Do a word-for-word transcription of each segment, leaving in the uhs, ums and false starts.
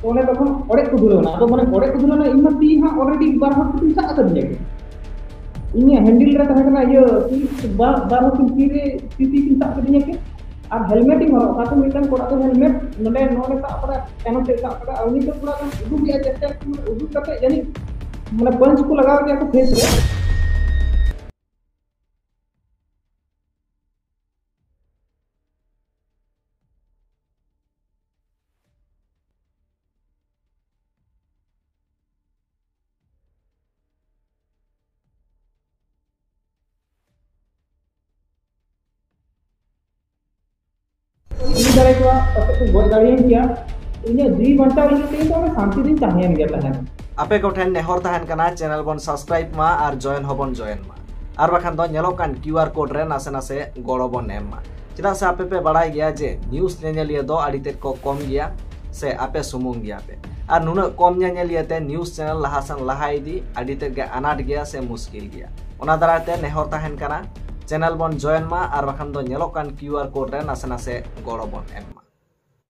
ᱛᱚ ᱚᱸᱰᱮ ᱛᱚᱠᱷᱚᱱ ᱚᱲᱮᱡ ᱠᱚ ᱫᱷᱩᱨᱟᱹᱣ ᱮᱱᱟ᱾ ᱟᱫᱚ ᱢᱟᱱᱮ ᱚᱲᱮᱡ ᱠᱚ ᱫᱷᱩᱨᱟᱹᱣ ᱮᱱᱟ, ᱤᱧ ᱢᱟ ᱛᱤ ᱦᱟᱸᱜ already ᱵᱟᱨ ᱦᱚᱲ ᱛᱮᱠᱤᱱ ᱥᱟᱵ ᱟᱠᱟᱫᱤᱧᱟ ᱠᱤᱱ᱾ ᱤᱧᱟᱹᱜ handle ᱨᱮ ᱛᱟᱦᱮᱸ ᱠᱟᱱᱟ ᱤᱭᱟᱹ, ᱛᱤ, ᱵᱟᱨ, ᱵᱟᱨ ᱦᱚᱲ ᱠᱤᱱ ᱛᱤ ᱨᱮ, ᱛᱤ, ᱛᱤ ᱠᱤᱱ ᱥᱟᱵ ᱠᱟᱫᱤᱧᱟ ᱠᱤᱱ᱾ ᱟᱨ helmet ᱤᱧ ᱦᱚᱨᱚᱜ ᱟᱠᱟᱫ ᱛᱟᱦᱮᱸ, ᱢᱤᱫᱴᱟᱝ ᱠᱚᱲᱟ ᱫᱚ helmet ᱱᱚᱰᱮ, ᱱᱚᱰᱮ ᱥᱟᱵ ᱠᱟᱫᱟ, ᱪᱟᱱᱚ ᱥᱮᱫ ᱥᱟᱵ ᱠᱟᱫᱟ, ᱟᱨ ᱩᱱᱤ ᱫᱚ ᱛᱷᱚᱲᱟ ᱜᱟᱱ ᱩᱫᱩᱜ ᱜᱮᱭᱟ, ᱪᱮᱥᱴᱟ ᱩᱫᱩᱜ ᱠᱟᱛᱮ ᱡᱟᱹᱱᱤᱡ ᱢᱟᱱᱮ punch ᱠᱚ ᱞᱟᱜᱟᱣ ᱜᱮᱭᱟ ᱠᱚ face ᱨᱮ᱾ ᱤᱧ ᱫᱟᱲᱮ ᱠᱚᱣᱟ, ᱯᱟᱥᱮᱡ ᱠᱚ ᱜᱚᱡ ᱫᱟᱲᱮᱭᱟᱹᱧ ᱠᱮᱭᱟ᱾ ᱤᱧᱟᱹᱜ ᱡᱤᱣᱤ ᱵᱟᱧᱪᱟᱣ ᱞᱟᱹᱜᱤᱫ ᱛᱮ ᱤᱧ ᱫᱚ ᱚᱸᱰᱮ ᱥᱟᱱᱛᱤ ᱨᱤᱧ ᱛᱟᱦᱮᱸᱭᱮᱱ ᱜᱮᱭᱟ ᱛᱟᱦᱮᱸᱫ᱾ ᱟᱯᱮ ᱠᱚᱴᱷᱮᱱ ᱱᱮᱦᱚᱨ ᱛᱟᱦᱮᱱ ᱠᱟᱱᱟ, channel ᱵᱚᱱ subscribe ᱢᱟ ᱟᱨ join ᱦᱚᱸᱵᱚᱱ join ᱢᱟ, ᱟᱨ ᱵᱟᱠᱷᱟᱱ ᱫᱚ ᱧᱮᱞᱚᱜ ᱠᱟᱱ QR code ᱨᱮ ᱱᱟᱥᱮ ᱱᱟᱥᱮ ᱜᱚᱲᱚ ᱵᱚᱱ ᱮᱢ ᱢᱟ᱾ ᱪᱮᱫᱟᱜ ᱥᱮ ᱟᱯᱮ ᱯᱮ ᱵᱟᱲᱟᱭ ᱜᱮᱭᱟ ᱡᱮ news ᱧᱮᱧᱮᱞᱤᱭᱟᱹ ᱫᱚ ᱟᱹᱰᱤ ᱛᱮᱫ ᱠᱚ ᱠᱚᱢ ᱜᱮᱭᱟ ᱥᱮ ᱟᱯᱮ ᱥᱩᱢᱩᱝ ᱜᱮᱭᱟ ᱯᱮ᱾ ᱟᱨ ᱱᱩᱱᱟᱹᱜ ᱠᱚᱢ ᱧᱮᱧᱮᱞᱤᱭᱟᱹ ᱛᱮ news channel ᱞᱟᱦᱟ ᱥᱮᱱ ᱞᱟᱦᱟ ᱤᱫᱤ ᱟᱹᱰᱤ ᱛᱮᱫ ᱜᱮ ᱟᱱᱟᱴ ᱜᱮᱭᱟ ᱥᱮ ᱢᱩᱥᱠᱤᱞ ᱜᱮᱭᱟ᱾ ᱚᱱᱟ ᱫᱟᱨᱟᱭ ᱛᱮ ᱱᱮᱦᱚᱨ ᱛᱟᱦᱮᱱ ᱠᱟᱱᱟ, channel ᱵᱚᱱ join ᱢᱟ, ᱟᱨ ᱵᱟᱠᱷᱟᱱ ᱫᱚ ᱧᱮᱞᱚᱜ ᱠᱟᱱ QR code ᱨᱮ ᱱᱟᱥᱮ ᱱᱟᱥᱮ ᱜᱚᱲᱚ ᱵᱚᱱ ᱮᱢ ᱢᱟ᱾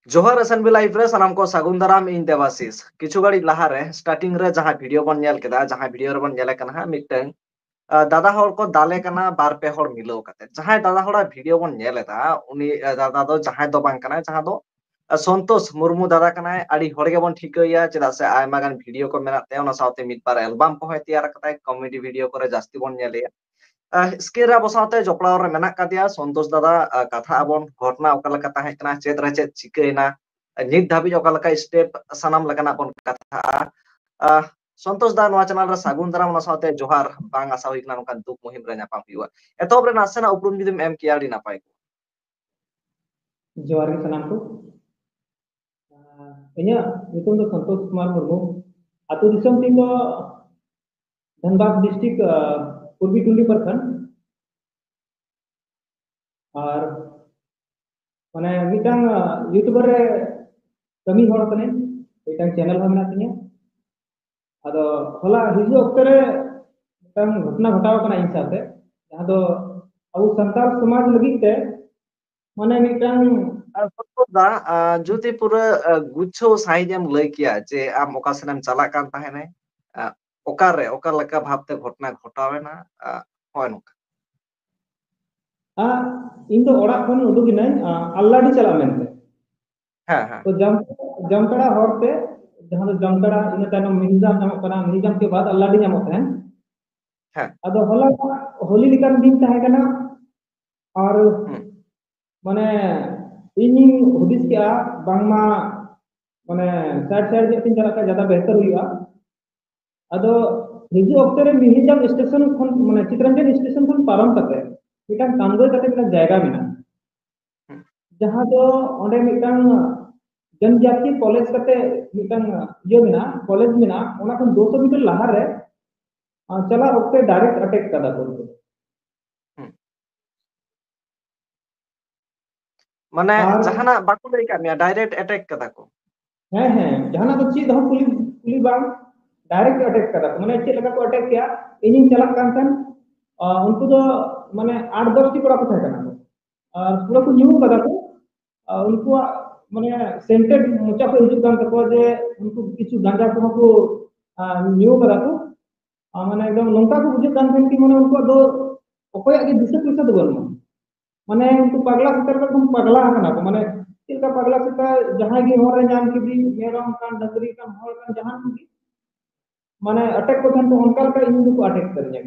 ᱡᱚᱦᱟᱨ S N B Live ᱨᱮ ᱥᱟᱱᱟᱢ ᱠᱚ ᱥᱟᱹᱜᱩᱱ ᱫᱟᱨᱟᱢ, ᱤᱧ ᱫᱮᱵᱟᱥᱤᱥ᱾ ᱠᱤᱪᱷᱩ ᱜᱷᱟᱹᱲᱤᱡ ᱞᱟᱦᱟᱨᱮ starting ᱨᱮ ᱡᱟᱦᱟᱸ video ᱵᱚᱱ ᱧᱮᱞ ᱠᱮᱫᱟ, ᱡᱟᱦᱟᱸ video ᱨᱮᱵᱚᱱ ᱧᱮᱞᱮ ᱠᱟᱱᱟ ᱦᱟᱸᱜ ᱢᱤᱫᱴᱟᱝ, ᱟ, ᱫᱟᱫᱟ ᱦᱚᱲ ᱠᱚ ᱫᱟᱞᱮ ᱠᱟᱱᱟ ᱵᱟᱨ ᱯᱮ ᱦᱚᱲ ᱢᱤᱞᱟᱹᱣ ᱠᱟᱛᱮ᱾ ᱡᱟᱦᱟᱸᱭ ᱫᱟᱫᱟ ᱦᱚᱲᱟᱜ video ᱵᱚᱱ ᱧᱮᱞ ᱮᱫᱟ, ᱩᱱᱤ, ᱟ, ᱫᱟᱫᱟ ᱫᱚ ᱡᱟᱦᱟᱸᱭ ᱫᱚ ᱵᱟᱝ ᱠᱟᱱᱟᱭ, ᱡᱟᱦᱟᱸ ᱫᱚ, ᱟ, ᱥᱚᱱᱛᱳᱥ ᱢᱩᱨᱢᱩ ᱫᱟᱫᱟ ᱠᱟᱱᱟᱭ᱾ ᱟᱹᱰᱤ ᱦᱚᱲ ᱜᱮᱵᱚᱱ ᱴᱷᱤᱠᱟᱹᱭᱟ, ᱪᱮᱫᱟᱜ ᱥᱮ ᱟᱭᱢᱟ ᱜᱟᱱ video ᱠᱚ ᱢᱮᱱᱟᱜ ᱛᱟᱭᱟ, ᱚᱱᱟ ᱥᱟᱶᱛᱮ ᱢᱤᱫ ᱵᱟᱨ album ᱠᱚᱦᱚᱸᱭ ᱛᱮᱭᱟᱨ ᱟᱠᱟᱫᱟᱭ, comedy video ᱠᱚᱨᱮ ᱡᱟᱹᱥᱛᱤ ᱵᱚᱱ ᱧᱮᱞᱮᱭᱟ᱾ ᱟ, screen ᱨᱮ ᱟᱵᱚ ᱥᱟᱶᱛᱮ ᱡᱚᱯᱲᱟᱣ ᱨᱮ ᱢᱮᱱᱟᱜ ᱠᱟᱫᱮᱭᱟ ᱥᱚᱱᱛᱳᱥ ᱫᱟᱫᱟ᱾ ᱟ, ᱠᱟᱛᱷᱟ ᱟᱵᱚᱱ ᱜᱷᱚᱴᱱᱟ ᱚᱠᱟ ᱞᱮᱠᱟ ᱛᱟᱦᱮᱸ ᱠᱟᱱᱟ, ᱪᱮᱫ ᱨᱮ ᱪᱮᱫ ᱪᱤᱠᱟᱹᱭᱮᱱᱟ, ᱱᱤᱛ ᱫᱷᱟᱹᱵᱤᱡ ᱚᱠᱟ ᱞᱮᱠᱟ step, ᱥᱟᱱᱟᱢ ᱞᱮᱠᱟᱱᱟᱜ ᱵᱚᱱ ᱠᱟᱛᱷᱟᱜᱼᱟ᱾ ᱟ, ᱥᱚᱱᱛᱳᱥ ᱫᱟ, ᱱᱚᱣᱟ channel ᱨᱮ ᱥᱟᱹᱜᱩᱱ ᱫᱟᱨᱟᱢ, ᱚᱱᱟ ᱥᱟᱶᱛᱮ ᱡᱚᱦᱟᱨ᱾ ᱵᱟᱝ ᱟᱥᱟ ᱦᱩᱭ ᱠᱟᱱᱟ ᱱᱚᱝᱠᱟᱱ ᱫᱩᱠ ᱢᱩᱦᱤᱢ ᱨᱮ ᱧᱟᱯᱟᱢ ᱦᱩᱭᱩᱜᱼᱟ᱾ ᱮᱛᱚᱦᱚᱵ ᱨᱮ ᱱᱟᱥᱮᱱᱟᱜ ᱩᱯᱨᱩᱢ ᱡᱩᱫᱤᱢ ᱮᱢ ᱠᱮᱭᱟ, ᱟᱹᱰᱤ ᱱᱟᱯᱟᱭ ᱠᱚᱜᱼᱟ᱾ ᱡᱚᱦᱟᱨ ᱜᱮ ᱥᱟᱱᱟᱢ ᱠᱚ᱾ ᱟᱨ ᱤᱧᱟᱹᱜ ᱧᱩᱛᱩᱢ ᱫᱚ ᱥᱚᱱᱛᱳᱥ ᱠᱩᱢᱟᱨ ᱢᱩᱨᱢᱩ᱾ ᱟᱹᱛᱩ ᱫᱤᱥᱚᱢ ᱛᱤᱧ ᱫᱚ ᱫᱷᱟᱱᱵᱟᱫᱽ district, ᱟ, ᱯᱩᱨᱵᱤ ᱴᱩᱸᱰᱤ ᱯᱨᱚᱠᱷᱚᱸᱰ᱾ ᱟᱨ ᱢᱟᱱᱮ ᱢᱤᱫᱴᱟᱝ, ᱟ, YouTuber ᱨᱮ ᱠᱟᱹᱢᱤ ᱦᱚᱲ ᱠᱟᱹᱱᱟᱹᱧ, ᱢᱤᱫᱴᱟᱝ channel ᱦᱚᱸ ᱢᱮᱱᱟᱜ ᱛᱤᱧᱟᱹ᱾ ᱟᱫᱚ ᱦᱚᱞᱟ ᱦᱤᱡᱩᱜ ᱚᱠᱛᱮ ᱨᱮ ᱢᱤᱫᱴᱟᱝ ᱜᱷᱚᱴᱚᱱᱟ ᱜᱷᱚᱴᱟᱣ ᱠᱟᱱᱟ ᱤᱧ ᱥᱟᱶᱛᱮ, ᱡᱟᱦᱟᱸ ᱫᱚ ᱟᱵᱚ ᱥᱟᱱᱛᱟᱲ ᱥᱚᱢᱟᱡᱽ ᱞᱟᱹᱜᱤᱫ ᱛᱮ ᱢᱟᱱᱮ ᱢᱤᱫᱴᱟᱝ ᱟᱨ ᱥᱚᱛᱚᱨ ᱫᱟ, ᱟᱸ, ᱡᱩᱫᱤ ᱯᱩᱨᱟᱹ, ᱟᱸ, ᱜᱩᱪᱷᱟᱹᱣ ᱥᱟᱺᱦᱤᱡ ᱮᱢ ᱞᱟᱹᱭ ᱠᱮᱭᱟ ᱡᱮ ᱟᱢ ᱚᱠᱟ ᱥᱮᱱ ᱮᱢ ᱪᱟᱞᱟᱜ ᱠᱟᱱ ᱛᱟᱦᱮᱱᱟ, ᱟᱸ, ᱚᱠᱟᱨᱮ, ᱚᱠᱟ ᱞᱮᱠᱟ ᱵᱷᱟᱵᱛᱮ ᱜᱷᱚᱴᱚᱱᱟ ᱜᱷᱚᱴᱟᱣ ᱮᱱᱟ, ᱟᱸ, ᱦᱚᱸᱜᱼᱚᱭ ᱱᱚᱝᱠᱟ᱾ ᱟᱸ, ᱤᱧ ᱫᱚ ᱚᱲᱟᱜ ᱠᱷᱚᱱ ᱩᱰᱩᱠ ᱮᱱᱟᱹᱧ, ᱟᱸ, ᱟᱞᱞᱟᱰᱤ ᱪᱟᱞᱟᱜ ᱢᱮᱱᱛᱮ᱾ ᱦᱮᱸ, ᱦᱮᱸ᱾ ᱛᱚ ᱡᱟᱢ-, ᱡᱟᱢᱛᱟᱲᱟ ᱦᱚᱨ ᱛᱮ, ᱡᱟᱦᱟᱸ ᱫᱚ ᱡᱟᱢᱛᱟᱲᱟ, ᱤᱱᱟᱹ ᱛᱟᱭᱱᱚᱢ ᱢᱤᱦᱤᱡᱟᱢ ᱧᱟᱢᱚᱜ ᱠᱟᱱᱟ, ᱢᱤᱦᱤᱡᱟᱢ ᱠᱮ ᱵᱟᱫ ᱟᱞᱞᱟᱰᱤ ᱧᱟᱢᱚᱜ ᱛᱟᱦᱮᱸᱱ᱾ ᱦᱮᱸ᱾ ᱟᱫᱚ ᱦᱚᱞᱟ ᱦᱳᱞᱤ ᱞᱮᱠᱟᱱ ᱫᱤᱱ ᱛᱟᱦᱮᱸ ᱠᱟᱱᱟ, ᱟᱨ ᱦᱩᱸ᱾ ᱢᱟᱱᱮ ᱤᱧᱤᱧ ᱦᱩᱫᱤᱥ ᱠᱮᱜᱼᱟ ᱵᱟᱝᱢᱟ ᱢᱟᱱᱮ side side ᱧᱚᱜ ᱛᱤᱧ ᱪᱟᱞᱟᱜ ᱠᱷᱟᱱ ᱡᱟᱫᱟ ᱵᱮᱦᱛᱟᱨ ᱦᱩᱭᱩᱜᱼᱟ᱾ ᱟᱫᱚ ᱦᱤᱡᱩᱜ ᱚᱠᱛᱮ ᱨᱮ ᱢᱤᱦᱤᱡᱟᱢ ᱥᱴᱮᱥᱚᱱ ᱠᱷᱚᱱ, ᱢᱟᱱᱮ ᱪᱤᱛᱨᱚᱱᱡᱚᱱ ᱥᱴᱮᱥᱚᱱ ᱠᱷᱚᱱ ᱯᱟᱨᱚᱢ ᱠᱟᱛᱮ ᱢᱤᱫᱴᱟᱝ ᱠᱟᱢᱜᱟᱹᱭ ᱠᱟᱛᱮ ᱢᱤᱫᱴᱟᱝ ᱡᱟᱭᱜᱟ ᱢᱮᱱᱟᱜᱼᱟ, ᱦᱩᱸ᱾ ᱡᱟᱦᱟᱸ ᱫᱚ ᱚᱸᱰᱮ ᱢᱤᱫᱴᱟᱝ ᱡᱚᱱᱡᱟᱛᱤ ᱠᱚᱞᱮᱡᱽ ᱠᱟᱛᱮ ᱢᱤᱫᱴᱟᱝ ᱤᱭᱟᱹ ᱢᱮᱱᱟᱜᱼᱟ, ᱠᱚᱞᱮᱡᱽ ᱢᱮᱱᱟᱜᱼᱟ, ᱚᱱᱟ ᱠᱷᱚᱱ ᱫᱩᱥᱚ ᱢᱤᱴᱟᱨ ᱞᱟᱦᱟ ᱨᱮ, ᱟᱸ, ᱪᱟᱞᱟᱜ ᱚᱠᱛᱮ direct attack ᱠᱟᱫᱟ ᱠᱚ᱾ ᱦᱩᱸ᱾ ᱢᱟᱱᱮ ᱟᱨ ᱡᱟᱦᱟᱱᱟᱜ ᱵᱟᱠᱚ ᱞᱟᱹᱭ ᱠᱟᱜ ᱢᱮᱭᱟ, direct attack ᱠᱟᱫᱟ ᱠᱚ? ᱦᱮᱸ, ᱦᱮᱸ, ᱡᱟᱦᱟᱱᱟᱜ ᱫᱚ ᱪᱮᱫ ᱦᱚᱸ ᱠᱩᱞᱤ, ᱠᱩᱞᱤ ᱵᱟᱝ, direct attack ᱠᱟᱫᱟ ᱠᱚ᱾ ᱢᱟᱱᱮ ᱪᱮᱫ ᱞᱮᱠᱟ ᱠᱚ attack ᱠᱮᱜᱼᱟ, ᱤᱧᱤᱧ ᱪᱟᱞᱟᱜ ᱠᱟᱱ ᱛᱟᱦᱮᱸᱱ, ᱟᱸ, ᱩᱱᱠᱩ ᱫᱚ ᱢᱟᱱᱮ ᱟᱴ ᱫᱚᱥ ᱴᱤ ᱠᱚᱲᱟ ᱠᱚ ᱛᱟᱦᱮᱸ ᱠᱟᱱᱟ ᱠᱚ᱾ ᱟᱨ ᱯᱩᱨᱟᱹ ᱠᱚ ᱧᱩ ᱠᱟᱫᱟ ᱠᱚ᱾ ᱟᱨ ᱩᱱᱠᱩᱣᱟᱜ ᱢᱟᱱᱮ scented ᱢᱚᱪᱟ ᱠᱷᱚᱱ ᱦᱤᱡᱩᱜ ᱠᱟᱱ ᱛᱟᱠᱚᱣᱟ ᱡᱮ ᱩᱱᱠᱩ ᱠᱤᱪᱷᱩ ᱜᱟᱸᱡᱟ ᱠᱚᱦᱚᱸ ᱠᱚ, ᱟᱸ, ᱧᱩ ᱠᱟᱫᱟ ᱠᱚ᱾ ᱟᱨ ᱢᱟᱱᱮ ᱮᱠᱫᱚᱢ ᱱᱚᱝᱠᱟ ᱠᱚ ᱵᱩᱡᱷᱟᱹᱜ ᱠᱟᱱ ᱛᱟᱦᱮᱸᱱ ᱠᱤ ᱢᱟᱱᱮ ᱩᱱᱠᱩᱣᱟᱜ ᱫᱚ ᱚᱠᱚᱭᱟᱜ ᱜᱮ ᱫᱤᱥᱟᱹ ᱯᱚᱭᱥᱟ ᱫᱚ ᱵᱟᱹᱱᱩᱜᱼᱟ᱾ ᱢᱟᱱᱮ ᱩᱱᱠᱩ ᱯᱟᱜᱽᱞᱟ ᱥᱮᱛᱟ ᱞᱮᱠᱟ ᱮᱠᱫᱚᱢ ᱯᱟᱜᱽᱞᱟ ᱟᱠᱟᱱᱟ ᱠᱚ᱾ ᱢᱟᱱᱮ ᱪᱮᱫ ᱞᱮᱠᱟ ᱯᱟᱜᱽᱞᱟ ᱥᱮᱛᱟ ᱡᱟᱦᱟᱸᱭ ᱜᱮ ᱦᱚᱨ ᱨᱮ ᱧᱟᱢ ᱠᱮᱫᱮ, ᱢᱮᱨᱚᱢ ᱠᱟᱱ, ᱰᱟᱹᱝᱨᱤ ᱠᱟᱱ, ᱦᱚᱲ ᱠᱟᱱ, ᱡᱟᱦᱟᱸ ᱜᱮ, ᱢᱟᱱᱮ attack ᱠᱚ ᱛᱟᱦᱮᱸᱱ ᱠᱚ, ᱚᱱᱠᱟ ᱞᱮᱠᱟ ᱤᱧ ᱫᱚᱠᱚ attack ᱠᱟᱫᱤᱧᱟ᱾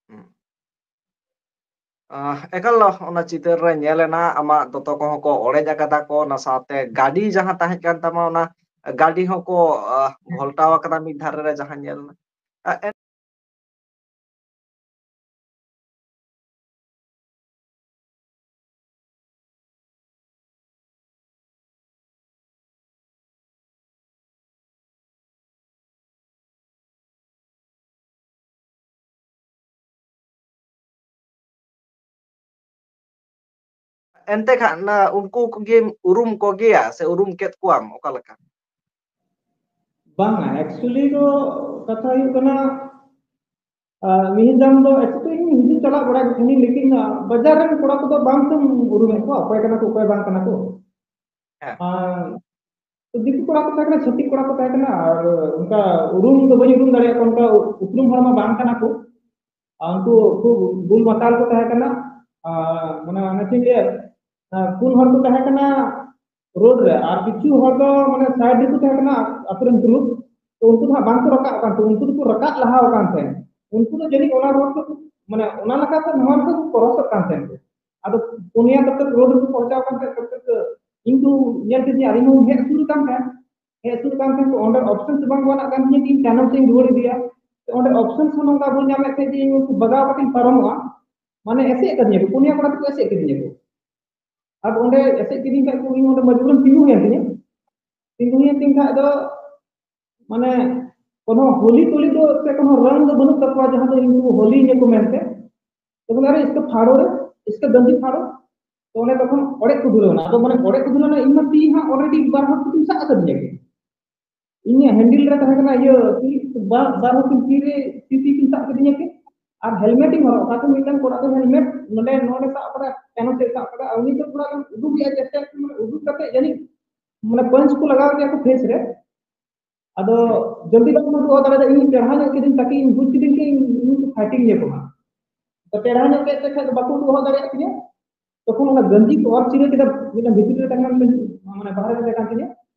ᱦᱩᱸ᱾ ᱟᱦ, ᱮᱠᱟᱞ ᱚᱱᱟ ᱪᱤᱛᱟᱹᱨ ᱨᱮ ᱧᱮᱞ ᱮᱱᱟ, ᱟᱢᱟᱜ ᱫᱚᱛᱚ ᱠᱚᱦᱚᱸ ᱠᱚ ᱚᱲᱮᱡ ᱟᱠᱟᱫᱟ ᱠᱚ, ᱚᱱᱟ ᱥᱟᱶᱛᱮ ᱜᱟᱹᱰᱤ ᱡᱟᱦᱟᱸ ᱛᱟᱦᱮᱸ ᱠᱟᱱ ᱛᱟᱢᱟ, ᱚᱱᱟ ᱜᱟᱹᱰᱤ ᱦᱚᱸᱠᱚ, ᱟᱦ, ᱜᱷᱚᱞᱴᱟᱣ ᱟᱠᱟᱫᱟ ᱢᱤᱫ ᱫᱷᱟᱨᱮ ᱨᱮ, ᱡᱟᱦᱟᱸ ᱧᱮᱞ ᱮᱱᱟ᱾ ᱟ, ᱮᱱ- ᱮᱱᱛᱮ ᱠᱷᱟᱱ, ᱱᱟ, ᱩᱱᱠᱩ ᱠᱚᱜᱮᱢ ᱩᱨᱩᱢ ᱠᱚᱜᱮᱭᱟ ᱥᱮ ᱩᱨᱩᱢ ᱠᱮᱫ ᱠᱚᱣᱟᱢ ᱚᱠᱟ ᱞᱮᱠᱟ? ᱵᱟᱝᱟ, actually ᱫᱚ ᱠᱟᱛᱷᱟ ᱦᱩᱭᱩᱜ ᱠᱟᱱᱟ, ᱢᱤᱦᱤᱫᱟᱢ ᱫᱚ actually ᱤᱧ ᱦᱤᱡᱩᱜ ᱪᱟᱞᱟᱜ ᱵᱟᱲᱟᱭ ᱜᱮ ᱛᱟᱦᱮᱱᱤᱧ, ᱞᱮᱠᱤᱱ ᱵᱟᱡᱟᱨ ᱨᱮᱱ ᱠᱚᱲᱟ ᱠᱚᱫᱚ ᱵᱟᱝ ᱛᱮᱢ ᱩᱨᱩᱢᱮᱫ ᱠᱚᱣᱟ, ᱚᱠᱚᱭ ᱠᱟᱱᱟ ᱠᱚ ᱚᱠᱚᱭ ᱵᱟᱝ ᱠᱟᱱᱟ ᱠᱚ᱾ ᱦᱮᱸ᱾ ᱟᱨ ᱫᱤᱠᱩ ᱠᱚᱲᱟ ᱠᱚ ᱛᱟᱦᱮᱸ ᱠᱟᱱᱟ, ᱪᱷᱟᱹᱛᱤᱠ ᱠᱚᱲᱟ ᱠᱚ ᱛᱟᱦᱮᱸ ᱠᱟᱱᱟ, ᱟᱨ ᱚᱱᱠᱟ ᱩᱨᱩᱢ ᱫᱚ ᱵᱟᱹᱧ ᱩᱨᱩᱢ ᱫᱟᱲᱮᱭᱟᱜ ᱠᱚᱣᱟ, ᱚᱱᱠᱟ ᱩᱯᱨᱩᱢ ᱦᱚᱲ ᱢᱟ ᱵᱟᱝ ᱠᱟᱱᱟ ᱠᱚ᱾ ᱟᱨ ᱩᱱᱠᱩ ᱠᱷᱩᱵ ᱵᱩᱞ ᱢᱟᱛᱟᱞ ᱠᱚ ᱛᱟᱦᱮᱸ ᱠᱟᱱᱟ᱾ ᱟᱨ ᱢᱟᱱᱮ ᱚᱱᱮ ᱪᱮᱫ ᱤᱧ ᱞᱟᱹᱭᱟ, ᱟᱨ ᱯᱩᱱ ᱦᱚᱲ ᱠᱚ ᱛᱟᱦᱮᱸ ᱠᱟᱱᱟ ᱨᱳᱰ ᱨᱮ, ᱟᱨ ᱠᱤᱪᱷᱩ ᱦᱚᱲ ᱫᱚ ᱢᱟᱱᱮ ᱥᱟᱭᱤᱰ ᱨᱮᱠᱚ ᱛᱟᱦᱮᱸ ᱠᱟᱱᱟ ᱟᱹᱛᱩ ᱨᱮᱱ ᱜᱨᱩᱯ᱾ ᱛᱚ ᱩᱱᱠᱩ ᱫᱚ ᱦᱟᱸᱜ ᱵᱟᱝ ᱠᱚ ᱨᱟᱠᱟᱵ ᱠᱟᱱ ᱛᱟᱦᱮᱸ, ᱩᱱᱠᱩ ᱫᱚᱠᱚ ᱨᱟᱠᱟᱵ ᱞᱟᱦᱟ ᱟᱠᱟᱱ ᱛᱟᱦᱮᱸᱫ᱾ ᱩᱱᱠᱩ ᱫᱚ ᱡᱟᱹᱱᱤᱡ ᱚᱱᱟ ᱨᱳᱰ ᱠᱚ, ᱢᱟᱱᱮ ᱚᱱᱟ ᱞᱮᱠᱟᱛᱮ ᱱᱚᱣᱟ ᱨᱮᱠᱚ ᱠᱨᱚᱥᱚᱜ ᱠᱟᱱ ᱛᱟᱦᱮᱸᱫ᱾ ᱟᱫᱚ ᱯᱩᱱᱭᱟ ᱠᱟᱛᱮ ᱨᱳᱰ ᱨᱮᱠᱚ ᱯᱳᱸᱪᱷᱟᱣ ᱠᱟᱱ ᱛᱟᱦᱮᱸᱫ, ᱛᱚ ᱤᱧ ᱫᱚ ᱧᱮᱞ ᱠᱮᱫᱤᱧ, ᱟᱨ ᱤᱧ ᱦᱚᱸ ᱦᱮᱡ ᱥᱩᱨ ᱠᱟᱱ ᱛᱟᱦᱮᱸᱫ᱾ ᱦᱮᱡ ᱥᱩᱨ ᱠᱟᱱ ᱛᱟᱦᱮᱸᱫ, ᱚᱸᱰᱮ ᱚᱯᱥᱮᱱ ᱥᱮ ᱵᱟᱝ ᱵᱮᱱᱟᱜ ᱠᱟᱱ ᱛᱤᱧᱟᱹ ᱡᱮ ᱤᱧ ᱛᱟᱭᱱᱚᱢ ᱥᱮᱫ ᱤᱧ ᱨᱩᱣᱟᱹᱲ ᱤᱫᱤᱭᱟ᱾ ᱛᱚ ᱚᱸᱰᱮ ᱚᱯᱥᱮᱱ ᱦᱚᱸ ᱱᱚᱝᱠᱟ ᱵᱟᱹᱧ ᱧᱟᱢᱮᱫ ᱛᱟᱦᱮᱸᱫ ᱡᱮ ᱤᱧ ᱩᱱᱠᱩ ᱵᱟᱜᱟᱣ ᱠᱟᱛᱮᱧ ᱯᱟᱨᱚᱢᱚᱜᱼᱟ᱾ ᱢᱟᱱᱮ ᱮᱥᱮᱫ ᱠᱟᱫᱤᱧᱟ ᱠᱚ, ᱯᱩᱱᱭᱟ ᱠᱚᱲᱟ ᱛᱮᱠᱚ ᱮᱥᱮᱫ ᱠᱟᱫᱤᱧᱟ ᱠᱚ᱾ ᱟᱫᱚ ᱚᱸᱰᱮ ᱮᱥᱮᱫ ᱠᱤᱫᱤᱧ ᱠᱷᱟᱡ ᱠᱚ, ᱤᱧ ᱚᱸᱰᱮ ᱢᱚᱡᱽᱵᱩᱨᱤᱧ ᱛᱤᱸᱜᱩ ᱦᱩᱭᱮᱱ ᱛᱤᱧᱟᱹ᱾ ᱛᱤᱸᱜᱩ ᱦᱩᱭᱮᱱ ᱛᱤᱧ ᱠᱷᱟᱡ ᱫᱚ, ᱢᱟᱱᱮ, ᱠᱳᱱᱳ ᱦᱳᱞᱤ ᱴᱳᱞᱤ ᱫᱚ ᱥᱮ ᱠᱳᱱᱳ ᱨᱚᱝ ᱫᱚ ᱵᱟᱹᱱᱩᱜ ᱛᱟᱠᱚᱣᱟ, ᱡᱟᱦᱟᱸ ᱫᱚ ᱤᱧ ᱠᱚ ᱦᱳᱞᱤᱧᱟ ᱠᱚ ᱢᱮᱱᱛᱮ᱾ ᱛᱚ ᱵᱚᱞᱮ, "ᱟᱨᱮ, ᱤᱥᱠᱟ ᱯᱷᱟᱲᱚ ᱨᱮ, ᱤᱥᱠᱟ ᱜᱟᱱᱡᱤ ᱯᱷᱟᱲᱚ᱾" ᱛᱚ ᱚᱸᱰᱮ ᱛᱚᱠᱷᱚᱱ ᱚᱲᱮᱡ ᱠᱚ ᱫᱷᱩᱨᱟᱹᱣ ᱮᱱᱟ᱾ ᱟᱫᱚ ᱢᱟᱱᱮ ᱚᱲᱮᱡ ᱠᱚ ᱫᱷᱩᱨᱟᱹᱣ ᱮᱱᱟ, ᱤᱧ ᱢᱟ ᱛᱤ ᱦᱟᱸᱜ already ᱵᱟᱨ ᱦᱚᱲ ᱛᱮᱠᱤᱱ ᱥᱟᱵ ᱟᱠᱟᱫᱤᱧᱟ ᱠᱤᱱ᱾ ᱤᱧᱟᱹᱜ ᱦᱮᱱᱰᱮᱞ ᱨᱮ ᱛᱟᱦᱮᱸ ᱠᱟᱱᱟ ᱤᱭᱟᱹ, ᱛᱤ, ᱵᱟ-, ᱵᱟᱨ ᱦᱚᱲ ᱠᱤᱱ ᱛᱤ ᱨᱮ, ᱛᱤ, ᱛᱤ ᱠᱤᱱ ᱥᱟᱵ ᱠᱟᱫᱤᱧᱟ ᱠᱤᱱ᱾ ᱟᱨ ᱦᱮᱞᱢᱮᱴ ᱤᱧ ᱦᱚᱨᱚᱜ ᱟᱠᱟᱫ ᱛᱟᱦᱮᱸ, ᱢᱤᱫᱴᱟᱝ ᱠᱚᱲᱟ ᱫᱚ ᱦᱮᱞᱢᱮᱴ ᱱᱚᱰᱮ, ᱱᱚᱰᱮ ᱥᱟᱵ ᱠᱟᱫᱟ, ᱛᱟᱭᱱᱚᱢ ᱥᱮᱫ ᱥᱟᱵ ᱠᱟᱫᱟ, ᱟᱨ ᱩᱱᱤ ᱫᱚ ᱛᱷᱚᱲᱟ ᱜᱟᱱ ᱩᱫᱩᱜ ᱨᱮᱭᱟᱜ ᱪᱮᱥᱴᱟ, ᱢᱟᱱᱮ ᱩᱫᱩᱜ ᱠᱟᱛᱮ ᱡᱟᱹᱱᱤᱡ, ᱢᱟᱱᱮ ᱯᱟᱧᱪ ᱠᱚ ᱞᱟᱜᱟᱣ ᱠᱮᱫᱟ ᱠᱚ ᱯᱷᱮᱥ ᱨᱮ᱾ ᱟᱫᱚ ᱡᱚᱞᱫᱤ ᱵᱟᱝ ᱩᱫᱩᱜ ᱫᱟᱲᱮᱭᱟᱫᱟ, ᱤᱧ ᱴᱮᱲᱦᱟ ᱧᱚᱜ ᱠᱤᱫᱤᱧ ᱛᱟᱠᱤ, ᱤᱧ ᱵᱩᱡ ᱠᱤᱫᱤᱧ ᱠᱤ ᱤᱧ, ᱤᱧ ᱠᱚ ᱯᱷᱟᱭᱴᱤᱝ ᱤᱧᱟᱹ ᱠᱚ ᱦᱟᱸᱜ᱾ ᱛᱚ ᱴᱮᱲᱦᱟ ᱧᱚᱜ ᱠᱮᱫ ᱛᱮ ᱠᱷᱟᱡ ᱫᱚ ᱵᱟᱠᱚ ᱩᱫᱩᱜ ᱦᱚᱫ ᱫᱟᱲᱮᱭᱟᱜ ᱛᱤᱧᱟᱹ᱾ ᱛᱚᱠᱷᱚᱱ ᱚᱱᱟ ᱜᱟᱹᱧᱡᱤ ᱠᱚ ᱚᱨ ᱪᱤᱨᱟᱹ ᱠᱮᱫᱟ, ᱢᱤᱫᱴᱟᱝ ᱵᱷᱤᱛᱨᱤ ᱨᱮ ᱛᱟᱦᱮᱸ ᱠᱟᱱ ᱛᱤᱧᱟᱹ, ᱢᱟᱱᱮ ᱵᱟᱦᱨᱮ ᱨᱮ ᱛᱟᱦᱮᱸ ᱠᱟᱱ ᱛᱤᱧᱟᱹ᱾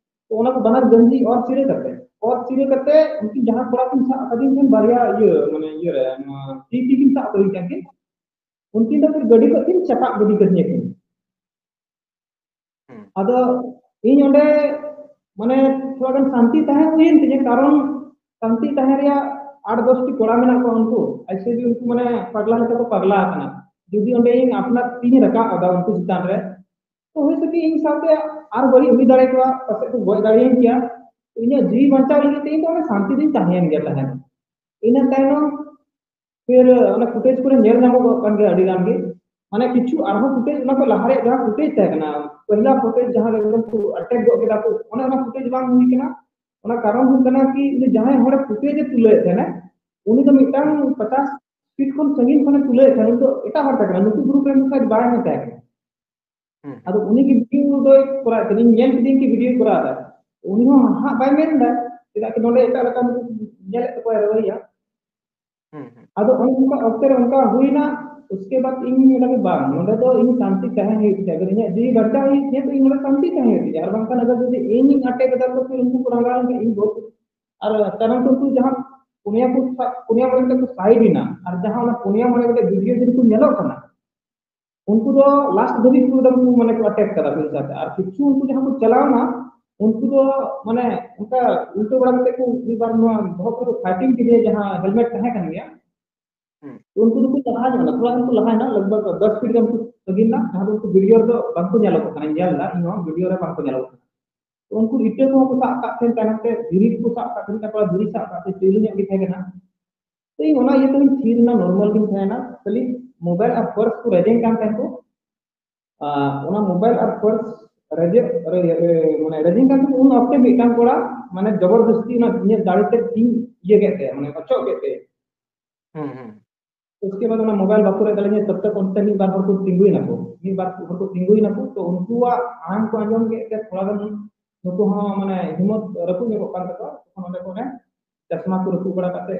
ᱛᱚ ᱚᱱᱟ ᱠᱚ ᱵᱟᱱᱟᱨ ᱜᱟᱹᱧᱡᱤ ᱚᱨ ᱪᱤᱨᱟᱹ ᱠᱟᱛᱮ, ᱚᱨ ᱪᱤᱨᱟᱹ ᱠᱟᱛᱮ ᱩᱱᱠᱤᱱ ᱡᱟᱦᱟᱸ ᱠᱚᱲᱟ ᱠᱤᱱ ᱥᱟᱵ ᱟᱠᱟᱫᱤᱧ ᱛᱟᱦᱮᱸᱱ ᱵᱟᱨᱭᱟ ᱤᱭᱟᱹ, ᱢᱟᱱᱮ ᱤᱭᱟᱹ ᱨᱮ, ᱱᱚᱣᱟ ᱛᱤ ᱛᱤ ᱠᱤᱱ ᱥᱟᱵ ᱟᱠᱟᱫᱤᱧ ᱛᱟᱦᱮᱸᱱ ᱠᱤᱱ, ᱩᱱᱠᱤᱱ ᱫᱚ ᱯᱷᱤᱨ ᱜᱟᱹᱰᱤ ᱠᱷᱚᱱ ᱠᱤᱱ ᱪᱟᱯᱟᱫ ᱜᱤᱰᱤ ᱠᱟᱫᱤᱧᱟ ᱠᱤᱱ᱾ ᱦᱩᱸ᱾ ᱟᱫᱚ ᱤᱧ ᱚᱸᱰᱮ ᱢᱟᱱᱮ ᱛᱷᱚᱲᱟ ᱜᱟᱱ ᱥᱟᱱᱛᱤ ᱛᱟᱦᱮᱸ ᱦᱩᱭᱮᱱ ᱛᱤᱧᱟᱹ, ᱠᱟᱨᱚᱱ ᱥᱟᱱᱛᱤ ᱛᱟᱦᱮᱸ ᱨᱮᱭᱟᱜ ᱟᱴ ᱫᱚᱥ ᱴᱤ ᱠᱚᱲᱟ ᱢᱮᱱᱟᱜ ᱠᱚᱣᱟ ᱩᱱᱠᱩ, actually ᱩᱱᱠᱩ ᱢᱟᱱᱮ ᱯᱟᱜᱽᱞᱟ ᱞᱮᱠᱟ ᱠᱚ ᱯᱟᱜᱽᱞᱟ ᱟᱠᱟᱱᱟ᱾ ᱡᱩᱫᱤ ᱚᱸᱰᱮ ᱤᱧ ᱟᱯᱱᱟᱨ ᱛᱤᱧ ᱨᱟᱠᱟᱵ ᱮᱫᱟ ᱩᱱᱠᱩ ᱪᱮᱛᱟᱱ ᱨᱮ, ᱛᱚ ᱦᱩᱭ ᱥᱟᱠᱮ ᱤᱧ ᱥᱟᱶᱛᱮ ᱟᱨ ᱵᱟᱹᱲᱤᱡ ᱦᱩᱭ ᱫᱟᱲᱮ ᱠᱚᱣᱟ, ᱯᱟᱥᱮᱡ ᱠᱚ ᱜᱚᱡ ᱫᱟᱲᱮᱭᱟᱹᱧ ᱠᱮᱭᱟ᱾ ᱤᱧᱟᱹᱜ ᱡᱤᱣᱤ ᱵᱟᱧᱪᱟᱣ ᱞᱟᱹᱜᱤᱫ ᱛᱮ ᱤᱧ ᱫᱚ ᱚᱸᱰᱮ ᱥᱟᱱᱛᱤ ᱨᱤᱧ ᱛᱟᱦᱮᱸᱭᱮᱱ ᱜᱮᱭᱟ ᱛᱟᱦᱮᱸᱱ᱾ ᱤᱱᱟᱹ ᱛᱟᱭᱱᱚᱢ ᱯᱷᱤᱨ ᱚᱱᱟ ᱯᱷᱩᱴᱮᱡᱽ ᱠᱚᱨᱮ ᱧᱮᱞ ᱧᱟᱢᱚᱜᱚᱜ ᱠᱟᱱ ᱜᱮᱭᱟ ᱟᱹᱰᱤ ᱜᱟᱱ ᱜᱮ, ᱢᱟᱱᱮ ᱠᱤᱪᱷᱩ ᱟᱨᱦᱚᱸ ᱯᱷᱩᱴᱮᱡᱽ, ᱚᱱᱟ ᱠᱚ ᱞᱟᱦᱟ ᱨᱮᱭᱟᱜ ᱡᱟᱦᱟᱸ ᱯᱷᱩᱴᱮᱡᱽ ᱛᱟᱦᱮᱸ ᱠᱟᱱᱟ, ᱯᱚᱭᱞᱟ ᱯᱷᱩᱴᱮᱡᱽ ᱡᱟᱦᱟᱸ ᱨᱮ ᱩᱱᱠᱩ ᱟᱴᱮᱠ ᱜᱚᱫ ᱠᱮᱫᱟ ᱠᱚ, ᱚᱱᱮ ᱚᱱᱟ ᱯᱷᱩᱴᱮᱡᱽ ᱵᱟᱝ ᱦᱩᱭ ᱠᱟᱱᱟ᱾ ᱚᱱᱟ ᱠᱟᱨᱚᱱ ᱦᱩᱭᱩᱜ ᱠᱟᱱᱟ ᱠᱤ ᱩᱱᱤ ᱡᱟᱦᱟᱸᱭ ᱦᱚᱲᱮ ᱯᱷᱩᱴᱮᱡᱽ ᱮ ᱛᱩᱞᱟᱹᱣᱮᱫ ᱛᱟᱦᱮᱱᱟ, ᱩᱱᱤ ᱫᱚ ᱢᱤᱫᱴᱟᱝ ᱯᱚᱪᱟᱥ ᱯᱷᱤᱴ ᱠᱷᱚᱱ ᱥᱟᱺᱜᱤᱧ ᱠᱷᱚᱱᱮ ᱛᱩᱞᱟᱹᱣᱮᱫ ᱛᱟᱦᱮᱸᱫ, ᱩᱱᱤ ᱫᱚ ᱮᱴᱟᱜ ᱦᱚᱲ ᱛᱟᱦᱮᱸ ᱠᱟᱱᱟ, ᱱᱩᱠᱩ ᱜᱨᱩᱯ ᱨᱮᱱ ᱫᱚ ᱥᱟᱭᱮᱫ ᱵᱟᱭ ᱛᱟᱦᱮᱸ ᱠᱟᱱᱟ᱾ ᱦᱩᱸ᱾ ᱟᱫᱚ ᱩᱱᱤ ᱜᱮ ᱵᱷᱤᱰᱤᱭᱳ ᱫᱚᱭ ᱠᱚᱨᱟᱣ ᱠᱮᱫᱟ, ᱤᱧ ᱧᱮᱞ ᱠᱤᱫᱤᱧ ᱠᱤ ᱵᱷᱤᱰᱤᱭᱳᱭ ᱠᱚᱨᱟᱣ ᱮᱫᱟ᱾ ᱩᱱᱤ ᱦᱚᱸ ᱦᱟᱸᱜ ᱵᱟᱭ ᱢᱮᱱ ᱮᱫᱟ, ᱪᱮᱫᱟᱜ ᱠᱤ ᱱᱚᱰᱮ ᱮᱴᱟᱜ ᱞᱮᱠᱟᱱ ᱧᱮᱞᱮᱫ ᱛᱟᱠᱚᱣᱟ ᱨᱚᱦᱚᱭᱟ᱾ ᱦᱩᱸ, ᱦᱩᱸ᱾ ᱟᱫᱚ ᱚᱱᱮ ᱚᱱᱠᱟ ᱚᱠᱛᱮ ᱨᱮ ᱚᱱᱠᱟ ᱦᱩᱭᱱᱟ, ᱩᱥᱠᱮ ᱵᱟᱫ ᱤᱧ ᱢᱮᱱᱫᱟ ᱠᱤ ᱵᱟᱝ, ᱱᱚᱰᱮ ᱫᱚ ᱤᱧ ᱥᱟᱱᱛᱤ ᱛᱟᱦᱮᱸ ᱦᱩᱭᱩᱜ ᱛᱤᱧᱟ, ᱟᱜᱟᱨ ᱤᱧᱟᱹᱜ ᱡᱤᱣᱤ ᱵᱟᱧᱪᱟᱣ ᱦᱩᱭᱩᱜ ᱛᱤᱧᱟ ᱛᱚ ᱤᱧ ᱱᱚᱰᱮ ᱥᱟᱱᱛᱤ ᱛᱟᱦᱮᱸ ᱦᱩᱭᱩᱜ ᱛᱤᱧᱟ, ᱟᱨ ᱵᱟᱝᱠᱷᱟᱱ ᱟᱜᱟᱨ ᱡᱩᱫᱤ ᱤᱧᱤᱧ ᱟᱴᱮᱫ ᱮᱫᱟ ᱛᱚ ᱯᱷᱤᱨ ᱩᱱᱠᱩ ᱠᱚ ᱨᱟᱸᱜᱟᱣ ᱞᱮᱱᱠᱷᱟᱱ ᱤᱧ ᱵᱚᱦᱩᱛ, ᱟᱨ ᱛᱟᱭᱱᱚᱢ ᱛᱮ ᱩᱱᱠᱩ ᱡᱟᱦᱟᱸ ᱯᱩᱱᱭᱟ ᱠᱚ ᱥᱟ-, ᱯᱩᱱᱭᱟ ᱢᱚᱬᱮ ᱠᱟᱛᱮ ᱠᱚ ᱥᱟᱭᱤᱰ ᱮᱱᱟ, ᱟᱨ ᱡᱟᱦᱟᱸ ᱚᱱᱟ ᱯᱩᱱᱭᱟ ᱢᱚᱬᱮ ᱠᱟᱛᱮ ᱵᱷᱤᱰᱤᱭᱳ ᱡᱩᱫᱤ ᱠᱚ ᱧᱮᱞᱚᱜ ᱠᱟᱱᱟ, ᱩᱱᱠᱩ ᱫᱚ ᱞᱟᱥᱴ ᱫᱷᱟᱹᱵᱤᱡ ᱠᱚ ᱮᱠᱫᱚᱢ ᱠᱚ ᱢᱟᱱᱮ ᱠᱚ ᱟᱴᱮᱠ ᱠᱟᱫᱟ ᱯᱩᱞᱤᱥ ᱟᱛᱮ᱾ ᱟᱨ ᱠᱤᱪᱷᱩ ᱩᱱᱠᱩ ᱡᱟᱦᱟᱸ ᱠᱚ ᱪᱟᱞᱟᱣᱱᱟ, ᱩᱱᱠᱩ ᱫᱚ ᱢᱟᱱᱮ ᱚᱱᱠᱟ ᱩᱞᱴᱟᱹ ᱵᱟᱲᱟ ᱠᱟᱛᱮ ᱠᱚ ᱢᱤᱫ ᱵᱟᱨ ᱱᱚᱣᱟ ᱵᱚᱦᱚᱜ ᱠᱚᱨᱮ ᱠᱚ ᱯᱷᱟᱭᱴᱤᱝ ᱠᱮᱫᱮᱭᱟ, ᱡᱟᱦᱟᱸ ᱦᱮᱞᱢᱮᱴ ᱛᱟᱦᱮᱸ ᱠᱟᱱ ᱜᱮᱭᱟ᱾ ᱦᱩᱸ᱾ ᱩᱱᱠᱩ ᱫᱚᱠᱚ ᱞᱟᱦᱟ ᱧᱚᱜ ᱮᱱᱟ, ᱛᱷᱚᱲᱟ ᱜᱟᱱ ᱠᱚ ᱞᱟᱦᱟᱭᱮᱱᱟ, ᱞᱟᱜᱽ ᱵᱷᱟᱜᱽ ᱫᱚᱥ ᱯᱷᱤᱴ ᱜᱟᱱ ᱠᱚ ᱥᱟᱺᱜᱤᱧ ᱮᱱᱟ, ᱡᱟᱦᱟᱸ ᱫᱚ ᱩᱱᱠᱩ ᱵᱷᱤᱰᱤᱭᱳ ᱨᱮᱫᱚ ᱵᱟᱝᱠᱚ ᱧᱮᱞᱚᱜ ᱠᱟᱱᱟ, ᱧᱮᱞ ᱮᱫᱟ ᱤᱧ ᱦᱚᱸ ᱵᱷᱤᱰᱤᱭᱳ ᱨᱮ ᱵᱟᱝᱠᱚ ᱧᱮᱞᱚᱜ ᱠᱟᱱᱟ᱾ ᱛᱚ ᱩᱱᱠᱩ ᱤᱴᱟᱹ ᱠᱚᱦᱚᱸ ᱠᱚ ᱥᱟᱵ ᱠᱟᱜ ᱛᱟᱦᱮᱸ, ᱛᱟᱭᱱᱚᱢ ᱛᱮ ᱫᱷᱤᱨᱤ ᱠᱚᱠᱚ ᱥᱟᱵ ᱠᱟᱜ ᱛᱟᱦᱮᱸ, ᱛᱟᱨᱯᱚᱨᱮ ᱫᱷᱤᱨᱤ ᱥᱟᱵ ᱠᱟᱜ ᱛᱟᱦᱮᱸ, ᱪᱩᱭᱞᱩ ᱧᱚᱜ ᱜᱮ ᱛᱟᱦᱮᱸ ᱠᱟᱱᱟ᱾ ᱛᱚ ᱤᱧ ᱚᱱᱟ ᱤᱭᱟᱹ ᱛᱮᱜᱤᱧ ᱛᱷᱤᱨ ᱮᱱᱟ, ᱱᱚᱨᱢᱟᱞ ᱜᱤᱧ ᱛᱟᱦᱮᱸ ᱮᱱᱟ, ᱠᱷᱟᱹᱞᱤ ᱢᱳᱵᱟᱭᱤᱞ ᱟᱨ ᱯᱟᱨᱥ ᱠᱚ ᱨᱮᱡᱮᱧ ᱠᱟᱱ ᱛᱟᱦᱮᱸ ᱠᱚ᱾ ᱟᱨ ᱚᱱᱟ ᱢᱳᱵᱟᱭᱤᱞ ᱟᱨ ᱯᱟᱨᱥ ᱨᱮᱡᱮ-, ᱨᱮ-, ᱨᱮ-, ᱢᱟᱱᱮ ᱨᱮᱡᱮᱧ ᱠᱟᱱ ᱛᱟᱦᱮᱸ ᱠᱚ, ᱩᱱ ᱚᱠᱛᱮ ᱢᱤᱫᱴᱟᱝ ᱠᱚᱲᱟ ᱢᱟᱱᱮ ᱡᱚᱵᱚᱨᱫᱚᱥᱛᱤ ᱚᱱᱟ ᱤᱧᱟᱹᱜ ᱫᱟᱲᱮ ᱛᱮ ᱤᱧ ᱤᱭᱟᱹ ᱠᱮᱫ ᱛᱟᱭᱟ, ᱢᱟᱱᱮ ᱚᱪᱚᱜ ᱠᱮᱫ ᱛᱟᱭᱟ᱾ ᱦᱩᱸ, ᱦᱩᱸ᱾ ᱩᱥᱠᱮ ᱵᱟᱫ ᱚᱱᱟ ᱢᱳᱵᱟᱭᱤᱞ ᱵᱟᱠᱚ ᱨᱮᱡ ᱫᱟᱲᱮᱭᱟᱹᱧᱟ, ᱛᱚᱵ ᱛᱚᱠ ᱚᱱᱛᱮ ᱢᱤᱫ ᱵᱟᱨ ᱦᱚᱲ ᱠᱚ ᱛᱤᱸᱜᱩᱭᱮᱱᱟᱠᱚ, ᱢᱤᱫ ᱵᱟᱨ ᱦᱚᱲ ᱠᱚ ᱛᱤᱸᱜᱩᱭᱮᱱᱟᱠᱚ, ᱛᱚ ᱩᱱᱠᱩᱣᱟᱜ ᱟᱲᱟᱝ ᱠᱚ ᱟᱸᱡᱚᱢ ᱠᱮᱫ ᱛᱮ ᱛᱷᱚᱲᱟ ᱜᱟᱱ ᱱᱩᱠᱩ ᱦᱚᱸ ᱢᱟᱱᱮ ᱦᱤᱢᱢᱚᱛ ᱨᱟᱹᱯᱩᱫ ᱧᱚᱜᱚᱜ ᱠᱟᱱ ᱛᱟᱠᱚᱣᱟ᱾ ᱛᱚᱠᱷᱚᱱ ᱚᱸᱰᱮ ᱠᱚ ᱚᱱᱮ ᱪᱟᱥᱢᱟ ᱠᱚ ᱨᱟᱹᱯᱩᱫ ᱵᱟᱲᱟ ᱠᱟᱛᱮ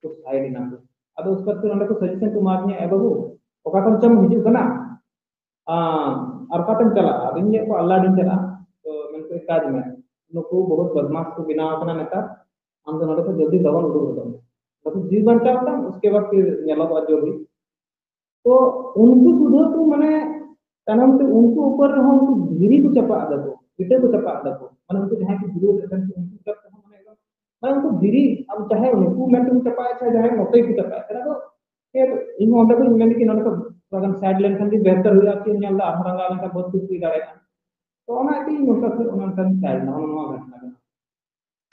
ᱠᱚ ᱥᱟᱭᱤᱰ ᱮᱱᱟ ᱠᱚ᱾ ᱟᱫᱚ ᱩᱥᱠᱮ ᱵᱟᱫ ᱯᱷᱤᱨ ᱚᱸᱰᱮ ᱠᱚ ᱥᱟᱡᱮᱥᱚᱱ ᱠᱚ ᱮᱢᱟ ᱫᱤᱧᱟ, "ᱮ ᱵᱟᱹᱵᱩ, ᱚᱠᱟ ᱠᱷᱚᱱ ᱪᱚᱢ ᱦᱤᱡᱩᱜ ᱠᱟᱱᱟ? ᱟᱢ, ᱟᱨ ᱚᱠᱟᱛᱮᱢ ᱪᱟᱞᱟᱜᱼᱟ?" ᱟᱫᱚᱧ ᱞᱟᱹᱭᱟᱫ ᱠᱚᱣᱟ, "ᱟᱞᱞᱟᱰᱤᱧ ᱪᱟᱞᱟᱜᱼᱟ᱾" ᱛᱚ ᱢᱮᱱᱠᱚ, "ᱮᱠ ᱠᱟᱡᱽ ᱢᱮ, ᱱᱩᱠᱩ ᱵᱚᱦᱩᱛ ᱵᱚᱫᱢᱟᱥ ᱠᱚ ᱵᱮᱱᱟᱣ ᱟᱠᱟᱱᱟ ᱱᱮᱛᱟᱨ, ᱟᱢ ᱫᱚ ᱱᱚᱰᱮ ᱠᱷᱚᱱ ᱡᱚᱞᱫᱤ ᱞᱚᱜᱚᱱ ᱩᱰᱩᱠ ᱜᱚᱫᱚᱜ ᱢᱮ, ᱵᱟᱠᱷᱟᱱ ᱡᱤᱣᱤ ᱵᱟᱧᱪᱟᱣ ᱛᱟᱢ, ᱩᱥᱠᱮ ᱵᱟᱫ ᱯᱷᱤᱨ ᱧᱮᱞᱚᱜᱚᱜᱼᱟ ᱡᱚᱞᱫᱤ᱾" ᱛᱚ ᱩᱱᱠᱩ ᱥᱩᱫᱷᱟᱹ ᱠᱚ ᱢᱟᱱᱮ ᱛᱟᱭᱱᱚᱢ ᱛᱮ ᱩᱱᱠᱩ ᱩᱯᱚᱨ ᱨᱮᱦᱚᱸ ᱩᱱᱠᱩ ᱫᱷᱤᱨᱤ ᱠᱚ ᱪᱟᱯᱟᱫ ᱫᱟᱠᱚ, ᱤᱴᱟᱹ ᱠᱚ ᱪᱟᱯᱟᱫ ᱫᱟᱠᱚ, ᱢᱟᱱᱮ ᱩᱱᱠᱩ ᱡᱟᱦᱟᱸᱭ ᱠᱚ ᱵᱤᱨᱳᱫ ᱮᱫ ᱛᱟᱦᱮᱸ ᱩᱱᱠᱩ ᱩᱯᱚᱨ ᱛᱮᱦᱚᱸ ᱢᱟᱱᱮ ᱮᱠᱫᱚᱢ, ᱢᱟᱱᱮ ᱩᱱᱠᱩ ᱫᱷᱤᱨᱤ, ᱟᱢ ᱪᱟᱦᱮ ᱩᱱᱠᱩ ᱢᱮᱱ ᱛᱮᱠᱚ ᱪᱟᱯᱟᱫ ᱮᱫ ᱛᱟᱦᱮᱸ, ᱡᱟᱦᱟᱸᱭ ᱱᱚᱛᱮ ᱠᱚ ᱪᱟᱯᱟᱫ ᱮᱫ ᱛᱟᱦᱮᱸ᱾ ᱟᱫᱚ ᱯᱷᱤᱨ ᱤᱧ ᱦᱚᱸ ᱚᱸᱰᱮ ᱠᱷᱚᱱ ᱢᱮᱱ ᱠᱮᱫᱟ, ᱱᱚᱰᱮ ᱠᱷᱚᱱ ᱛᱷᱚᱲᱟ ᱜᱟᱱ ᱥᱟᱭᱤᱰ ᱞᱮᱱᱠᱷᱟᱱ ᱜᱮ ᱵᱮᱦᱛᱟᱨ ᱦᱩᱭᱩᱜᱼᱟ, ᱪᱮᱫ ᱮᱢ ᱧᱮᱞ ᱮᱫᱟ, ᱟᱨᱦᱚᱸ ᱨᱟᱸᱜᱟᱣ ᱞᱮᱱᱠᱷᱟᱱ ᱵᱚᱦᱩᱛ ᱠᱩᱪ ᱦᱩᱭ ᱫᱟᱲᱮᱭᱟᱜᱼᱟ᱾ ᱛᱚ ᱚᱱᱟ ᱤᱭᱟᱹᱛᱮ ᱤᱧ ᱱᱚᱝᱠᱟ ᱠᱷᱚᱱ ᱚᱱᱟ ᱚᱱᱠᱟᱧ ᱥᱟᱭᱤᱰ ᱮᱱᱟ, ᱚᱱᱟ ᱱᱚᱣᱟ ᱜᱷᱚᱴᱚᱱᱟ ᱠᱟᱱᱟ᱾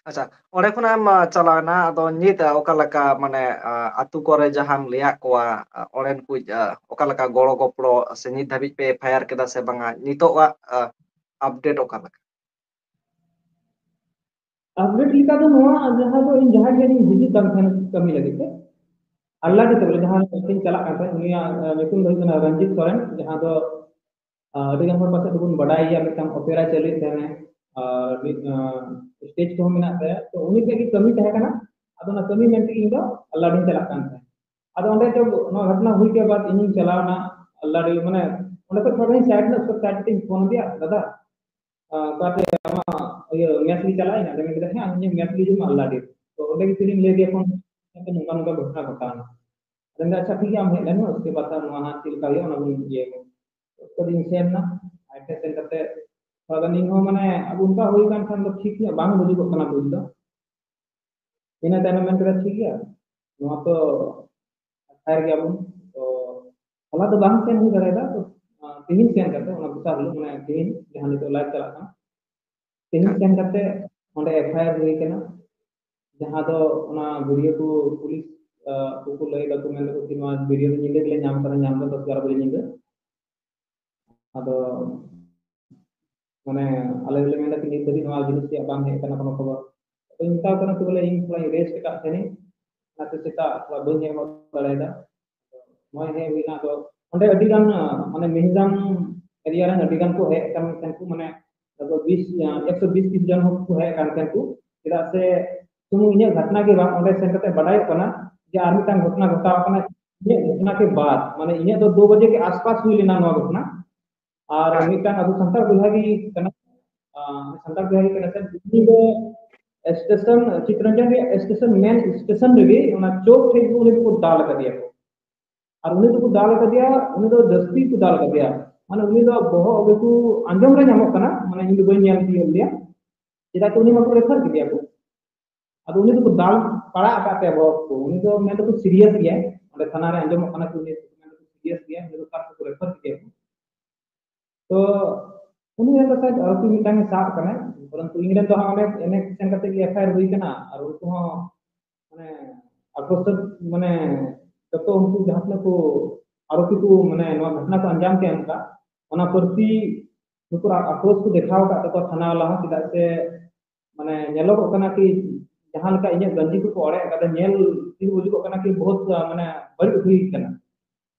ᱟᱪᱪᱷᱟ, ᱚᱸᱰᱮ ᱠᱷᱚᱱᱟᱜ ᱮᱢ, ᱟ, ᱪᱟᱞᱟᱣ ᱮᱱᱟ, ᱟᱫᱚ ᱱᱤᱛ, ᱟ, ᱚᱠᱟ ᱞᱮᱠᱟ, ᱢᱟᱱᱮ, ᱟ, ᱟᱛᱳ ᱠᱚᱨᱮ ᱡᱟᱦᱟᱸᱢ ᱞᱟᱹᱭᱟᱫ ᱠᱚᱣᱟ, ᱟ, ᱚᱸᱰᱮᱱ ᱠᱚ, ᱟ, ᱚᱠᱟ ᱞᱮᱠᱟ ᱜᱚᱲᱚ ᱜᱚᱯᱚᱲᱚ ᱥᱮ ᱱᱤᱛ ᱫᱷᱟᱹᱵᱤᱡ ᱯᱮ ᱮᱯᱷ ᱟᱭ ᱟᱨ ᱠᱮᱫᱟ ᱥᱮ ᱵᱟᱝᱟ? ᱱᱤᱛᱚᱜᱟᱜ, ᱟ, ᱟᱯᱰᱮᱴ ᱚᱠᱟ ᱞᱮᱠᱟ? ᱟᱯᱰᱮᱴ ᱞᱮᱠᱟ ᱫᱚ ᱱᱚᱣᱟ, ᱡᱟᱦᱟᱸ ᱫᱚ ᱤᱧ ᱡᱟᱦᱟᱸ ᱴᱷᱮᱱ ᱤᱧ ᱦᱤᱡᱩᱜ ᱠᱟᱱ ᱛᱟᱦᱮᱸᱱ ᱠᱟᱹᱢᱤ ᱞᱟᱹᱜᱤᱫ ᱛᱮ, ᱟᱞᱞᱟᱰᱤ ᱛᱮ ᱵᱚᱞᱮ ᱡᱟᱦᱟᱸ ᱴᱷᱮᱱ ᱪᱟᱞᱟᱜ ᱠᱟᱱ ᱛᱟᱦᱮᱸᱫ, ᱩᱱᱤᱭᱟᱜ, ᱟᱸ, ᱧᱩᱛᱩᱢ ᱫᱚ ᱦᱩᱭᱩᱜ ᱠᱟᱱᱟ ᱨᱚᱧᱡᱤᱛ ᱥᱚᱨᱮᱱ, ᱡᱟᱦᱟᱸ ᱫᱚ, ᱟᱸ, ᱟᱹᱰᱤ ᱜᱟᱱ ᱦᱚᱲ ᱯᱟᱥᱮᱡ ᱫᱚᱵᱚᱱ ᱵᱟᱰᱟᱭ ᱜᱮᱭᱟ, ᱢᱤᱫᱴᱟᱝ ᱚᱯᱮᱨᱟ ᱪᱟᱹᱞᱩᱭᱮᱫ ᱛᱟᱦᱮᱸᱱᱟᱭ, ᱟᱨ ᱢᱤᱫ, ᱟᱸ, ᱥᱴᱮᱡᱽ ᱠᱚᱦᱚᱸ ᱢᱮᱱᱟᱜ ᱛᱟᱭᱟ᱾ ᱛᱚ ᱩᱱᱤ ᱴᱷᱮᱱ ᱜᱮ ᱠᱟᱹᱢᱤ ᱛᱟᱦᱮᱸ ᱠᱟᱱᱟ᱾ ᱟᱫᱚ ᱚᱱᱟ ᱠᱟᱹᱢᱤ ᱢᱮᱱᱛᱮ ᱤᱧ ᱫᱚ ᱟᱞᱞᱟᱰᱤᱧ ᱪᱟᱞᱟᱜ ᱠᱟᱱ ᱛᱟᱦᱮᱸᱫ᱾ ᱟᱫᱚ ᱚᱸᱰᱮ ᱫᱚ ᱱᱚᱣᱟ ᱜᱷᱚᱴᱚᱱᱟ ᱦᱩᱭ ᱠᱮᱫ ᱵᱟᱫ ᱤᱧᱤᱧ ᱪᱟᱞᱟᱣ ᱮᱱᱟ ᱟᱞᱞᱟᱰᱤ, ᱢᱟᱱᱮ ᱚᱸᱰᱮ ᱠᱷᱚᱱ ᱛᱷᱚᱲᱟ ᱜᱟᱱ ᱥᱟᱭᱤᱰ ᱧᱚᱜ, ᱥᱟᱭᱤᱰ ᱛᱤᱧ ᱯᱷᱳᱱ ᱟᱫᱮᱭᱟ, "ᱫᱟᱫᱟ, ᱟᱸ, ᱚᱠᱟᱛᱮ ᱟᱢᱟᱜ ᱤᱭᱟᱹ ᱢᱮᱥ ᱜᱮ ᱪᱟᱞᱟᱜ ᱤᱧ?" ᱟᱫᱚ ᱢᱮᱱ ᱠᱮᱫᱟ, "ᱦᱮᱸ, ᱟᱢ ᱤᱧᱟᱹᱜ ᱢᱮᱥ ᱜᱮ ᱦᱤᱡᱩᱜ ᱢᱮ ᱟᱞᱞᱟᱰᱤ ᱨᱮ᱾" ᱛᱚ ᱚᱸᱰᱮ ᱜᱮ ᱯᱷᱤᱨᱤᱧ ᱞᱟᱹᱭ ᱟᱫᱮᱭᱟ ᱯᱷᱳᱱ ᱠᱟᱛᱮ, "ᱱᱚᱝᱠᱟ ᱱᱚᱝᱠᱟ ᱜᱷᱚᱴᱚᱱᱟ ᱜᱷᱚᱴᱟᱣ ᱮᱱᱟ᱾" ᱟᱫᱚ ᱢᱮᱱ ᱮᱫᱟ, "ᱟᱪᱪᱷᱟ, ᱴᱷᱤᱠ ᱜᱮᱭᱟ, ᱟᱢ ᱦᱮᱡ ᱞᱮᱱ ᱢᱮ, ᱩᱥᱠᱮ ᱵᱟᱫ ᱦᱟᱸᱜ ᱱᱚᱣᱟ ᱦᱟᱸᱜ ᱪᱮᱫ ᱞᱮᱠᱟ ᱦᱩᱭᱩᱜᱼᱟ, ᱚᱱᱟ ᱵᱚᱱ ᱤᱭᱟᱹᱭᱟ᱾" ᱩᱥᱠᱮ ᱵᱟᱫ ᱤᱧ ᱥᱮᱱ ᱮᱱᱟ, ᱟᱡ ᱴᱷᱮᱱ ᱥᱮᱱ ᱠᱟᱛᱮ ᱛᱷᱚᱲᱟ ᱜᱟᱱ ᱤᱧ ᱦᱚᱸ, ᱢᱟᱱᱮ, ᱟᱵᱚ ᱚᱱᱠᱟ ᱦᱩᱭ ᱠᱟᱱ ᱠᱷᱟᱱ ᱫᱚ ᱴᱷᱤᱠ ᱧᱚᱜ ᱵᱟᱝ ᱵᱩᱡᱩᱜᱚᱜ ᱠᱟᱱᱟ ᱵᱩᱡᱽ ᱫᱚ᱾ ᱤᱱᱟᱹ ᱛᱟᱭᱱᱚᱢ ᱢᱮᱱ ᱠᱮᱫᱟ, "ᱴᱷᱤᱠ ᱜᱮᱭᱟ, ᱱᱚᱣᱟ ᱛᱚ ᱮᱯᱷ ᱟᱭ ᱟᱨ ᱜᱮᱭᱟᱵᱚᱱ, ᱛᱚ ᱦᱚᱞᱟ ᱫᱚ ᱵᱟᱝ ᱥᱮᱱ ᱦᱩᱭ ᱫᱟᱲᱮᱭᱟᱫᱟ, ᱛᱚ, ᱟᱸ, ᱛᱮᱦᱮᱧ ᱥᱮᱱ ᱠᱟᱛᱮ, ᱚᱱᱟ ᱫᱚᱥᱟᱨ ᱦᱤᱞᱳᱜ, ᱢᱟᱱᱮ ᱛᱮᱦᱮᱧ ᱡᱟᱦᱟᱸ ᱱᱤᱛᱚᱜ ᱞᱟᱭᱤᱵᱷ ᱪᱟᱞᱟᱜ ᱠᱟᱱᱟ, ᱛᱮᱦᱮᱧ ᱥᱮᱱ ᱠᱟᱛᱮ ᱚᱸᱰᱮ ᱮᱯᱷ ᱟᱭ ᱟᱨ ᱦᱩᱭ ᱠᱟᱱᱟ, ᱡᱟᱦᱟᱸ ᱫᱚ ᱚᱱᱟ ᱵᱷᱤᱰᱤᱭᱳ ᱠᱚ ᱯᱩᱞᱤᱥ, ᱟᱸ, ᱠᱚᱠᱚ ᱞᱟᱹᱭ ᱫᱟᱠᱚ, ᱢᱮᱱ ᱫᱟᱠᱚ ᱠᱤ ᱱᱚᱣᱟ ᱵᱷᱤᱰᱤᱭᱳ ᱫᱚ ᱧᱤᱫᱟᱹ ᱜᱮᱞᱮ ᱧᱟᱢ ᱠᱟᱫᱟ, ᱧᱟᱢ ᱫᱚ ᱫᱚᱥ ᱮᱜᱟᱨᱚ ᱵᱟᱡᱮ ᱧᱤᱫᱟᱹ᱾ ᱟᱫᱚ ᱢᱟᱱᱮ ᱟᱞᱮ ᱫᱚᱞᱮ ᱢᱮᱱᱫᱟ ᱠᱤ ᱱᱤᱛ ᱫᱷᱟᱹᱵᱤᱡ ᱱᱚᱣᱟ ᱡᱤᱱᱤᱥ ᱨᱮᱭᱟᱜ ᱵᱟᱝ ᱦᱮᱡ ᱟᱠᱟᱱᱟ ᱠᱳᱱᱳ ᱠᱷᱚᱵᱚᱨ᱾ ᱟᱫᱚᱧ ᱢᱮᱛᱟᱣ ᱠᱟᱱᱟ ᱠᱤ ᱵᱚᱞᱮ ᱤᱧ ᱛᱷᱚᱲᱟᱧ ᱨᱮᱥᱴ ᱟᱠᱟᱫ ᱛᱟᱦᱮᱱᱤᱧ, ᱚᱱᱟᱛᱮ ᱥᱮᱛᱟᱜ ᱛᱷᱚᱲᱟ ᱵᱟᱹᱧ ᱦᱮᱡ ᱦᱚᱫ ᱫᱟᱲᱮᱭᱟᱫᱟ᱾ ᱱᱚᱜᱼᱚᱭ ᱦᱮᱡ ᱦᱩᱭᱱᱟ, ᱟᱫᱚ ᱚᱸᱰᱮ ᱟᱹᱰᱤ ᱜᱟᱱ, ᱢᱟᱱᱮ ᱢᱤᱦᱤᱡᱟᱢ ᱮᱨᱤᱭᱟ ᱨᱮᱱ ᱟᱹᱰᱤ ᱜᱟᱱ ᱠᱚ ᱦᱮᱡ ᱟᱠᱟᱱ ᱛᱟᱦᱮᱸ ᱠᱚ, ᱢᱟᱱᱮ ᱟᱫᱚ ᱵᱤᱥ, ᱮᱠᱥᱚ ᱵᱤᱥ ᱛᱤᱥ ᱡᱚᱱ ᱦᱚᱲ ᱠᱚ ᱦᱮᱡ ᱟᱠᱟᱱ ᱛᱟᱦᱮᱸ ᱠᱚ᱾ ᱪᱮᱫᱟᱜ ᱥᱮ ᱥᱩᱢᱩᱝ ᱤᱧᱟᱹᱜ ᱜᱷᱚᱴᱱᱟ ᱜᱮ ᱵᱟᱝ, ᱚᱸᱰᱮ ᱥᱮᱱ ᱠᱟᱛᱮ ᱵᱟᱰᱟᱭᱚᱜ ᱠᱟᱱᱟ ᱡᱮ ᱟᱨ ᱢᱤᱫᱴᱟᱝ ᱜᱷᱚᱴᱱᱟ ᱜᱷᱚᱴᱟᱣ ᱟᱠᱟᱱᱟ ᱤᱧᱟᱹᱜ ᱜᱷᱚᱴᱱᱟ ᱠᱮ ᱵᱟᱫ, ᱢᱟᱱᱮ ᱤᱧᱟᱹᱜ ᱫᱚ ᱫᱩ ᱵᱟᱡᱮ ᱠᱮ ᱟᱥᱯᱟᱥ ᱦᱩᱭ ᱞᱮᱱᱟ ᱱᱚᱣᱟ ᱜᱷᱚᱴᱱᱟ᱾ ᱟᱨ ᱢᱤᱫᱴᱟᱝ ᱟᱵᱚ ᱥᱟᱱᱛᱟᱲ ᱵᱚᱭᱦᱟ ᱜᱮ ᱠᱟᱱᱟ, ᱟᱸ, ᱥᱟᱱᱛᱟᱲ ᱵᱚᱭᱦᱟ ᱜᱮ ᱠᱟᱱᱟ ᱥᱮ, ᱩᱱᱤ ᱫᱚ ᱥᱴᱮᱥᱚᱱ, ᱪᱤᱛᱨᱚᱱᱡᱚᱱ ᱨᱮᱭᱟᱜ ᱥᱴᱮᱥᱚᱱ, ᱢᱮᱱ ᱥᱴᱮᱥᱚᱱ ᱨᱮᱜᱮ ᱚᱱᱟ ᱪᱳᱠ ᱴᱷᱮᱡ ᱜᱮ ᱩᱱᱤ ᱫᱚᱠᱚ ᱫᱟᱞ ᱟᱠᱟᱫᱮᱭᱟ ᱠᱚ᱾ ᱟᱨ ᱩᱱᱤ ᱫᱚᱠᱚ ᱫᱟᱞ ᱟᱠᱟᱫᱮᱭᱟ, ᱩᱱᱤ ᱫᱚ ᱡᱟᱹᱥᱛᱤ ᱠᱚ ᱫᱟᱞ ᱟᱠᱟᱫᱮᱭᱟ, ᱢᱟᱱᱮ ᱩᱱᱤ ᱫᱚ ᱵᱚᱦᱚᱜ ᱜᱮᱠᱚ, ᱟᱸᱡᱚᱢ ᱨᱮ ᱧᱟᱢᱚᱜ ᱠᱟᱱᱟ, ᱢᱟᱱᱮ ᱤᱧ ᱫᱚ ᱵᱟᱹᱧ ᱧᱮᱞ ᱛᱤᱭᱳᱜ ᱞᱮᱫᱮᱭᱟ, ᱪᱮᱫᱟᱜ ᱥᱮ ᱩᱱᱤ ᱢᱟᱠᱚ ᱨᱮᱯᱷᱟᱨ ᱠᱮᱫᱮᱭᱟ ᱠᱚ᱾ ᱟᱫᱚ ᱩᱱᱤ ᱫᱚᱠᱚ ᱫᱟᱞ ᱯᱟᱲᱟᱜ ᱟᱠᱟᱫ ᱛᱟᱭᱟ ᱵᱚᱦᱚᱜ ᱠᱚ᱾ ᱩᱱᱤ ᱫᱚ ᱢᱮᱱ ᱫᱟᱠᱚ ᱥᱤᱨᱤᱭᱟᱥ ᱜᱮᱭᱟᱭ, ᱚᱸᱰᱮ ᱛᱷᱟᱱᱟ ᱨᱮ ᱟᱸᱡᱚᱢᱚᱜ ᱠᱟᱱᱟ ᱠᱤ ᱩᱱᱤ ᱢᱮᱱ ᱫᱟᱠᱚ ᱥᱤᱨᱤᱭᱟᱥ ᱜᱮᱭᱟᱭ, ᱩᱱᱤ ᱫᱚ ᱚᱠᱟ ᱨᱮᱠᱚ ᱨᱮᱯᱷᱟᱨ ᱠᱮᱫᱮᱭᱟ ᱠᱚ᱾ ᱛᱚ ᱩᱱᱤ ᱧᱮᱞ ᱠᱟᱛᱮ ᱟᱨᱚ ᱠᱤ ᱢᱤᱫᱴᱟᱝ ᱮ ᱥᱟᱵ ᱠᱟᱱᱟᱭ, ᱯᱚᱨᱚᱱᱛᱩ ᱤᱝᱞᱮᱱᱰ ᱫᱚ ᱦᱟᱸᱜ ᱚᱸᱰᱮ ᱮᱱᱮᱡ ᱥᱮᱱ ᱠᱟᱛᱮ ᱜᱮ ᱮᱯᱷ ᱟᱭ ᱟᱨ ᱦᱩᱭ ᱠᱟᱱᱟ᱾ ᱟᱨ ᱩᱱᱠᱩ ᱦᱚᱸ ᱢᱟᱱᱮ ᱟᱠᱨᱳᱥ, ᱢᱟᱱᱮ ᱡᱚᱛᱚ ᱩᱱᱠᱩ ᱡᱟᱦᱟᱸ ᱛᱤᱱᱟᱹᱜ ᱠᱚ ᱟᱨᱚᱯᱤ ᱠᱚ, ᱢᱟᱱᱮ ᱱᱚᱣᱟ ᱜᱷᱚᱴᱱᱟ ᱠᱚ ᱟᱧᱡᱟᱢ ᱠᱮᱜᱼᱟ, ᱚᱱᱠᱟ ᱚᱱᱟ ᱯᱟᱹᱨᱥᱤ ᱱᱩᱠᱩ ᱟᱠᱨᱳᱥ ᱠᱚ ᱫᱮᱠᱷᱟᱣ ᱟᱠᱟᱫ ᱛᱟᱠᱚᱣᱟ ᱛᱷᱟᱱᱟ ᱵᱟᱞᱟ ᱦᱚᱸ, ᱪᱮᱫᱟᱜ ᱥᱮ ᱢᱟᱱᱮ ᱧᱮᱞᱚᱜᱚᱜ ᱠᱟᱱᱟ ᱠᱤ ᱡᱟᱦᱟᱸ ᱞᱮᱠᱟ ᱤᱧᱟᱹᱜ ᱜᱟᱸᱡᱤ ᱠᱚᱠᱚ ᱚᱲᱮᱡ ᱟᱠᱟᱫᱟ, ᱧᱮᱞ ᱛᱤ ᱵᱩᱡᱩᱜᱚᱜ ᱠᱟᱱᱟ ᱠᱤ ᱵᱚᱦᱩᱛ, ᱢᱟᱱᱮ, ᱵᱟᱹᱲᱤᱡ ᱦᱩᱭ ᱠᱟᱱᱟ᱾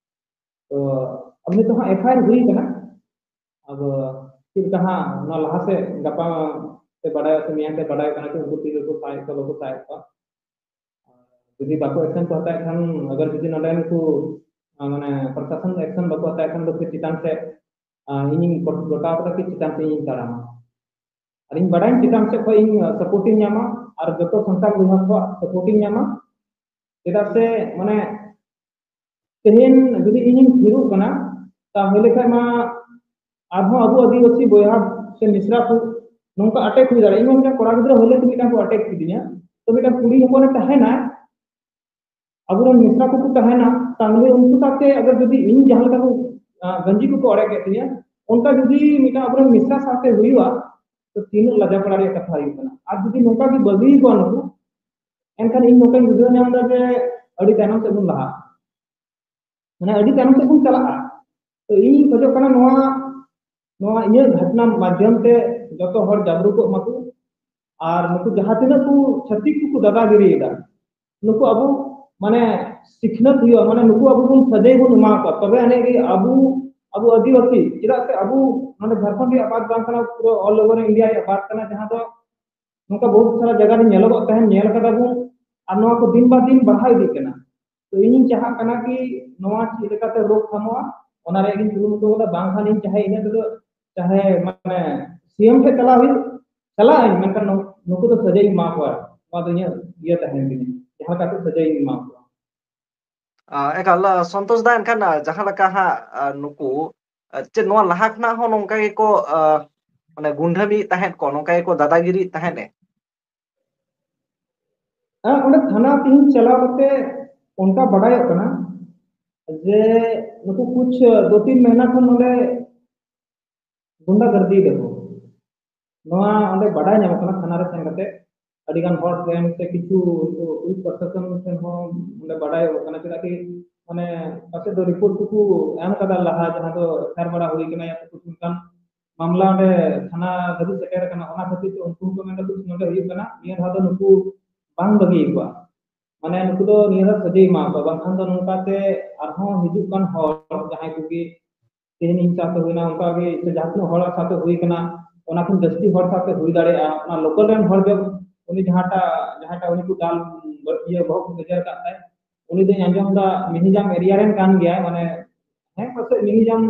ᱛᱚ ᱟᱵᱚ ᱱᱤᱛᱚᱜ ᱦᱟᱸᱜ ᱮᱯᱷ ᱟᱭ ᱟᱨ ᱦᱩᱭ ᱠᱟᱱᱟ᱾ ᱟᱫᱚ ᱪᱮᱫ ᱞᱮᱠᱟ ᱦᱟᱸᱜ ᱚᱱᱟ ᱞᱟᱦᱟ ᱥᱮᱫ ᱜᱟᱯᱟ ᱥᱮ ᱵᱟᱰᱟᱭᱚᱜ ᱥᱮ ᱢᱮᱭᱟᱝ ᱛᱮ ᱵᱟᱰᱟᱭᱚᱜ ᱠᱟᱱᱟ ᱠᱤ ᱩᱱᱠᱩ ᱛᱤᱨᱮ ᱠᱚ ᱥᱟᱵᱮᱫ ᱠᱚᱣᱟ, ᱵᱟᱠᱚ ᱥᱟᱵᱮᱫ ᱠᱚᱣᱟ᱾ ᱡᱩᱫᱤ ᱵᱟᱠᱚ ᱮᱠᱥᱮᱱ ᱠᱚ ᱦᱟᱛᱟᱣᱮᱫ ᱠᱷᱟᱱ, ᱟᱜᱟᱨ ᱡᱩᱫᱤ ᱱᱚᱰᱮ ᱱᱩᱠᱩ, ᱟᱸ, ᱢᱟᱱᱮ ᱯᱨᱚᱥᱟᱥᱚᱱ ᱮᱠᱥᱮᱱ ᱵᱟᱠᱚ ᱦᱟᱛᱟᱣᱮᱫ ᱠᱷᱟᱱ ᱫᱚ ᱯᱷᱤᱨ ᱪᱮᱛᱟᱱ ᱥᱮᱫ, ᱟᱸ, ᱤᱧᱤᱧ ᱜᱚᱴ-, ᱜᱚᱴᱟ ᱠᱟᱫᱟ ᱠᱤ ᱪᱮᱛᱟᱱ ᱥᱮᱫ ᱤᱧ ᱛᱟᱲᱟᱢᱟ᱾ ᱟᱨ ᱤᱧ ᱵᱟᱰᱟᱭᱟᱹᱧ ᱪᱮᱛᱟᱱ ᱥᱮᱫ ᱠᱷᱚᱱ ᱤᱧ, ᱟᱸ, ᱥᱟᱯᱳᱨᱴ ᱤᱧ ᱧᱟᱢᱟ ᱟᱨ ᱡᱚᱛᱚ ᱥᱟᱱᱛᱟᱲ ᱵᱚᱭᱦᱟ ᱠᱚᱣᱟᱜ ᱥᱟᱯᱳᱨᱴ ᱤᱧ ᱧᱟᱢᱟ᱾ ᱪᱮᱫᱟᱜ ᱥᱮ, ᱢᱟᱱᱮ, ᱛᱮᱦᱮᱧ ᱡᱩᱫᱤ ᱤᱧᱤᱧ ᱛᱷᱤᱨᱚᱜ ᱠᱟᱱᱟ, ᱛᱟᱦᱚᱞᱮ ᱠᱷᱟᱡ ᱢᱟ ᱟᱨᱦᱚᱸ ᱟᱵᱚ ᱟᱹᱫᱤᱵᱟᱹᱥᱤ ᱵᱚᱭᱦᱟ ᱥᱮ ᱢᱤᱥᱨᱟ ᱠᱚ ᱱᱚᱝᱠᱟ ᱟᱴᱮᱠ ᱦᱩᱭ ᱫᱟᱲᱮᱭᱟᱜᱼᱟ᱾ ᱤᱧ ᱢᱟ ᱢᱤᱫᱴᱟᱝ ᱠᱚᱲᱟ ᱜᱤᱫᱽᱨᱟᱹ ᱦᱚᱞᱮ ᱛᱮ ᱢᱤᱫᱴᱟᱝ ᱠᱚ ᱟᱴᱮᱠ ᱠᱤᱫᱤᱧᱟ, ᱛᱚ ᱢᱤᱫᱴᱟᱝ ᱠᱩᱲᱤ ᱦᱚᱯᱚᱱᱮ ᱛᱟᱦᱮᱱᱟ, ᱟᱵᱚᱨᱮᱱ ᱢᱤᱥᱨᱟ ᱠᱚᱠᱚ ᱛᱟᱦᱮᱱᱟ, ᱛᱟᱦᱚᱞᱮ ᱩᱱᱠᱩ ᱥᱟᱶᱛᱮ ᱟᱜᱟᱨ ᱡᱩᱫᱤ ᱤᱧ ᱡᱟᱦᱟᱸ ᱞᱮᱠᱟ ᱠᱚ, ᱟᱸ, ᱜᱟᱸᱡᱤ ᱠᱚᱠᱚ ᱚᱲᱮᱡ ᱠᱮᱫ ᱛᱤᱧᱟ, ᱚᱱᱠᱟ ᱡᱩᱫᱤ ᱢᱤᱫᱴᱟᱝ ᱟᱵᱚᱨᱮᱱ ᱢᱤᱥᱨᱟ ᱥᱟᱶᱛᱮ ᱦᱩᱭᱩᱜᱼᱟ, ᱛᱚ ᱛᱤᱱᱟᱹᱜ ᱞᱟᱡᱟᱯᱟᱲᱟ ᱨᱮᱭᱟᱜ ᱠᱟᱛᱷᱟ ᱦᱩᱭᱩᱜ ᱠᱟᱱᱟ᱾ ᱟᱨ ᱡᱩᱫᱤ ᱱᱚᱝᱠᱟ ᱜᱮ ᱵᱟᱹᱜᱤ ᱠᱚᱣᱟ ᱱᱩᱠᱩ, ᱮᱱᱠᱷᱟᱱ ᱤᱧ ᱱᱚᱝᱠᱟᱧ ᱵᱩᱡᱷᱟᱹᱣ ᱧᱟᱢ ᱮᱫᱟ ᱡᱮ ᱟᱹᱰᱤ ᱛᱟᱭᱱᱚᱢ ᱥᱮᱫ ᱵᱚᱱ ᱞᱟᱦᱟᱜᱼᱟ, ᱢᱟᱱᱮ ᱟᱹᱰᱤ ᱛᱟᱭᱱᱚᱢ ᱥᱮᱫ ᱵᱚᱱ ᱪᱟᱞᱟᱜᱼᱟ᱾ ᱛᱚ ᱤᱧ ᱠᱷᱚᱡᱚᱜ ᱠᱟᱱᱟ ᱱᱚᱣᱟ, ᱱᱚᱣᱟ ᱤᱧᱟᱹᱜ ᱜᱷᱚᱴᱱᱟ ᱢᱟᱫᱽᱫᱷᱚᱢ ᱛᱮ ᱡᱚᱛᱚ ᱦᱚᱲ ᱡᱟᱜᱽᱨᱩᱠᱚᱜ ᱢᱟᱠᱚ, ᱟᱨ ᱱᱩᱠᱩ ᱡᱟᱦᱟᱸ ᱛᱤᱱᱟᱹᱜ ᱠᱚ ᱪᱷᱟᱹᱛᱤᱠ ᱠᱚᱠᱚ ᱫᱟᱫᱟᱜᱤᱨᱤᱭᱮᱫᱟ, ᱱᱩᱠᱩ ᱟᱵᱚ ᱢᱟᱱᱮ ᱥᱤᱠᱷᱱᱟᱹᱛ ᱦᱩᱭᱩᱜᱼᱟ, ᱢᱟᱱᱮ ᱱᱩᱠᱩ ᱟᱵᱚ ᱵᱚᱱ ᱥᱟᱹᱡᱟᱹᱭ ᱵᱚᱱ ᱮᱢᱟ ᱠᱚᱣᱟ, ᱛᱚᱵᱮ ᱟᱹᱱᱤᱡ ᱜᱮ ᱟᱵᱚ, ᱟᱵᱚ ᱟᱹᱫᱤᱵᱟᱹᱥᱤ, ᱪᱮᱫᱟᱜ ᱥᱮ ᱟᱵᱚ ᱱᱚᱰᱮ ᱡᱷᱟᱲᱠᱷᱚᱸᱰ ᱨᱮᱭᱟᱜ ᱵᱟᱫ ᱵᱟᱝ ᱠᱟᱱᱟ, ᱯᱩᱨᱟᱹ all over India ᱨᱮᱭᱟᱜ ᱵᱟᱫ ᱠᱟᱱᱟ, ᱡᱟᱦᱟᱸ ᱫᱚ ᱱᱚᱝᱠᱟ ᱵᱚᱦᱩᱛ ᱥᱟᱨᱟ ᱡᱟᱭᱜᱟ ᱨᱮ ᱧᱮᱞᱚᱜᱚᱜ ᱛᱟᱦᱮᱸᱱ, ᱧᱮᱞ ᱠᱟᱫᱟ ᱵᱚᱱ, ᱟᱨ ᱱᱚᱣᱟ ᱠᱚ ᱫᱤᱱ ᱵᱟ ᱫᱤᱱ ᱵᱟᱲᱦᱟᱣ ᱤᱫᱤᱜ ᱠᱟᱱᱟ᱾ ᱛᱚ ᱤᱧᱤᱧ ᱪᱟᱦᱟᱜ ᱠᱟᱱᱟ ᱠᱤ ᱱᱚᱣᱟ ᱪᱮᱫ ᱞᱮᱠᱟᱛᱮ ᱨᱳᱠ ᱛᱷᱟᱢᱚᱜᱼᱟ, ᱚᱱᱟ ᱨᱮᱭᱟᱜ ᱜᱤᱧ ᱠᱩᱨᱩᱢᱩᱴᱩ ᱠᱟᱫᱟ, ᱵᱟᱝᱠᱷᱟᱱ ᱤᱧ ᱪᱟᱦᱮ ᱤᱱᱟᱹ ᱛᱮᱫᱚ ᱪᱟᱦᱮ ᱢᱟᱱᱮ ᱥᱤ ᱮᱢ ᱴᱷᱮᱱ ᱪᱟᱞᱟᱣ ᱦᱩᱭᱩᱜ, ᱪᱟᱞᱟᱜ ᱟᱹᱧ, ᱢᱮᱱᱠᱷᱟᱱ ᱱᱩ-, ᱱᱩᱠᱩ ᱫᱚ ᱥᱟᱹᱡᱟᱹᱭ ᱤᱧ ᱮᱢᱟ ᱠᱚᱣᱟ, ᱱᱚᱣᱟ ᱫᱚ ᱤᱧᱟᱹᱜ ᱤᱭᱟᱹ ᱛᱟᱦᱮᱱ ᱛᱤᱧᱟᱹ, ᱡᱟᱦᱟᱸ ᱞᱮᱠᱟᱛᱮ ᱥᱟᱹᱡᱟᱹᱭ ᱤᱧ ᱮᱢᱟ ᱠᱚᱣᱟ᱾ ᱟ, ᱮᱠᱟᱞ, ᱟ, ᱥᱚᱱᱛᱳᱥ ᱫᱟ, ᱮᱱᱠᱷᱟᱱ, ᱟ, ᱡᱟᱦᱟᱸ ᱞᱮᱠᱟ ᱦᱟᱸᱜ, ᱟ, ᱱᱩᱠᱩ, ᱟ, ᱪᱮᱫ ᱱᱚᱣᱟ ᱞᱟᱦᱟ ᱠᱷᱚᱱᱟᱜ ᱦᱚᱸ ᱱᱚᱝᱠᱟ ᱜᱮᱠᱚ, ᱟ, ᱢᱟᱱᱮ ᱜᱩᱱᱰᱷᱟᱹᱢᱤᱭᱮᱫ ᱛᱟᱦᱮᱸᱫ ᱠᱚ, ᱱᱚᱝᱠᱟ ᱜᱮᱠᱚ ᱫᱟᱫᱟᱜᱤᱨᱤᱭᱮᱫ ᱛᱟᱦᱮᱸᱫ ᱮ? ᱦᱮᱸ, ᱚᱸᱰᱮ ᱛᱷᱟᱱᱟ ᱛᱮᱦᱮᱧ ᱪᱟᱞᱟᱣ ᱠᱟᱛᱮ ᱚᱱᱠᱟ ᱵᱟᱰᱟᱭᱚᱜ ᱠᱟᱱᱟ ᱡᱮ ᱱᱩᱠᱩ ᱠᱩᱪ ᱫᱩ ᱛᱤᱱ ᱢᱟᱹᱦᱱᱟᱹ ᱠᱷᱚᱱ ᱱᱚᱰᱮ ᱜᱩᱱᱰᱟ ᱜᱟᱨᱫᱤ ᱫᱟᱠᱚ᱾ ᱱᱚᱣᱟ ᱚᱸᱰᱮ ᱵᱟᱰᱟᱭ ᱧᱟᱢᱚᱜ ᱠᱟᱱᱟ ᱛᱷᱟᱱᱟ ᱨᱮ ᱥᱮᱱ ᱠᱟᱛᱮ, ᱟᱹᱰᱤ ᱜᱟᱱ ᱦᱚᱲ ᱴᱷᱮᱱ ᱥᱮ ᱠᱤᱪᱷᱩ ᱩᱱᱠᱩ ᱯᱩᱞᱤᱥ ᱯᱨᱚᱥᱟᱥᱚᱱ ᱴᱷᱮᱱ ᱦᱚᱸ ᱚᱸᱰᱮ ᱵᱟᱰᱟᱭᱚᱜ ᱠᱟᱱᱟ, ᱪᱮᱫᱟᱜ ᱠᱤ ᱢᱟᱱᱮ ᱯᱟᱥᱮᱡ ᱫᱚ ᱨᱤᱯᱳᱨᱴ ᱠᱚᱠᱚ ᱮᱢ ᱠᱟᱫᱟ ᱞᱟᱦᱟ, ᱡᱟᱦᱟᱸ ᱫᱚ ᱮᱯᱷ ᱟᱭ ᱟᱨ ᱵᱟᱲᱟ ᱦᱩᱭ ᱠᱟᱱᱟ, ᱭᱟ ᱛᱚ ᱠᱩᱪ ᱚᱱᱠᱟᱱ ᱢᱟᱢᱞᱟ ᱚᱸᱰᱮ ᱛᱷᱟᱱᱟ ᱫᱷᱟᱹᱵᱤᱡ ᱥᱮᱴᱮᱨ ᱟᱠᱟᱱᱟ, ᱚᱱᱟ ᱠᱷᱟᱹᱛᱤᱨ ᱛᱮ ᱩᱱᱠᱩ ᱦᱚᱸᱠᱚ ᱢᱮᱱᱫᱟ ᱱᱚᱰᱮ ᱦᱩᱭᱩᱜ ᱠᱟᱱᱟ, ᱱᱤᱭᱟᱹ ᱫᱷᱟᱣ ᱫᱚ ᱱᱩᱠᱩ ᱵᱟᱝ ᱵᱟᱹᱜᱤ ᱟᱠᱚᱣᱟ, ᱢᱟᱱᱮ ᱱᱩᱠᱩ ᱫᱚ ᱱᱤᱭᱟᱹ ᱫᱷᱟᱣ ᱥᱟᱹᱡᱟᱹᱭ ᱮᱢᱟ ᱠᱚᱣᱟ, ᱵᱟᱝᱠᱷᱟᱱ ᱫᱚ ᱱᱚᱝᱠᱟ ᱛᱮ ᱟᱨᱦᱚᱸ ᱦᱤᱡᱩᱜ ᱠᱟᱱ ᱦᱚᱲ ᱡᱟᱦᱟᱸᱭ ᱠᱚᱜᱮ ᱛᱮᱦᱮᱧ ᱤᱧ ᱥᱟᱶᱛᱮ ᱦᱩᱭᱱᱟ, ᱚᱱᱠᱟ ᱜᱮ ᱥᱮ ᱡᱟᱦᱟᱸ ᱛᱤᱱᱟᱹᱜ ᱦᱚᱲ ᱥᱟᱶᱛᱮ ᱦᱩᱭ ᱠᱟᱱᱟ, ᱚᱱᱟ ᱠᱷᱚᱱ ᱡᱟᱹᱥᱛᱤ ᱦᱚᱲ ᱥᱟᱶᱛᱮ ᱦᱩᱭ ᱫᱟᱲᱮᱭᱟᱜᱼᱟ᱾ ᱚᱱᱟ ᱞᱳᱠᱟᱞ ᱨᱮᱱ ᱦᱚᱲ ᱜᱮ ᱩᱱᱤ ᱡᱟᱦᱟᱸᱴᱟᱜ, ᱡᱟᱦᱟᱸᱴᱟᱜ ᱩᱱᱤ ᱠᱚ ᱫᱟᱞ ᱤᱭᱟᱹ ᱵᱚᱦᱚᱜ ᱠᱚ ᱜᱮᱡᱮᱨ ᱟᱠᱟᱫ ᱛᱟᱭ, ᱩᱱᱤ ᱫᱚᱧ ᱟᱸᱡᱚᱢ ᱮᱫᱟ ᱢᱤᱦᱤᱡᱟᱢ ᱮᱨᱤᱭᱟ ᱨᱮᱱ ᱠᱟᱱ ᱜᱮᱭᱟᱭ, ᱢᱟᱱᱮ ᱦᱮᱸ ᱯᱟᱥᱮᱡ ᱢᱤᱦᱤᱡᱟᱢ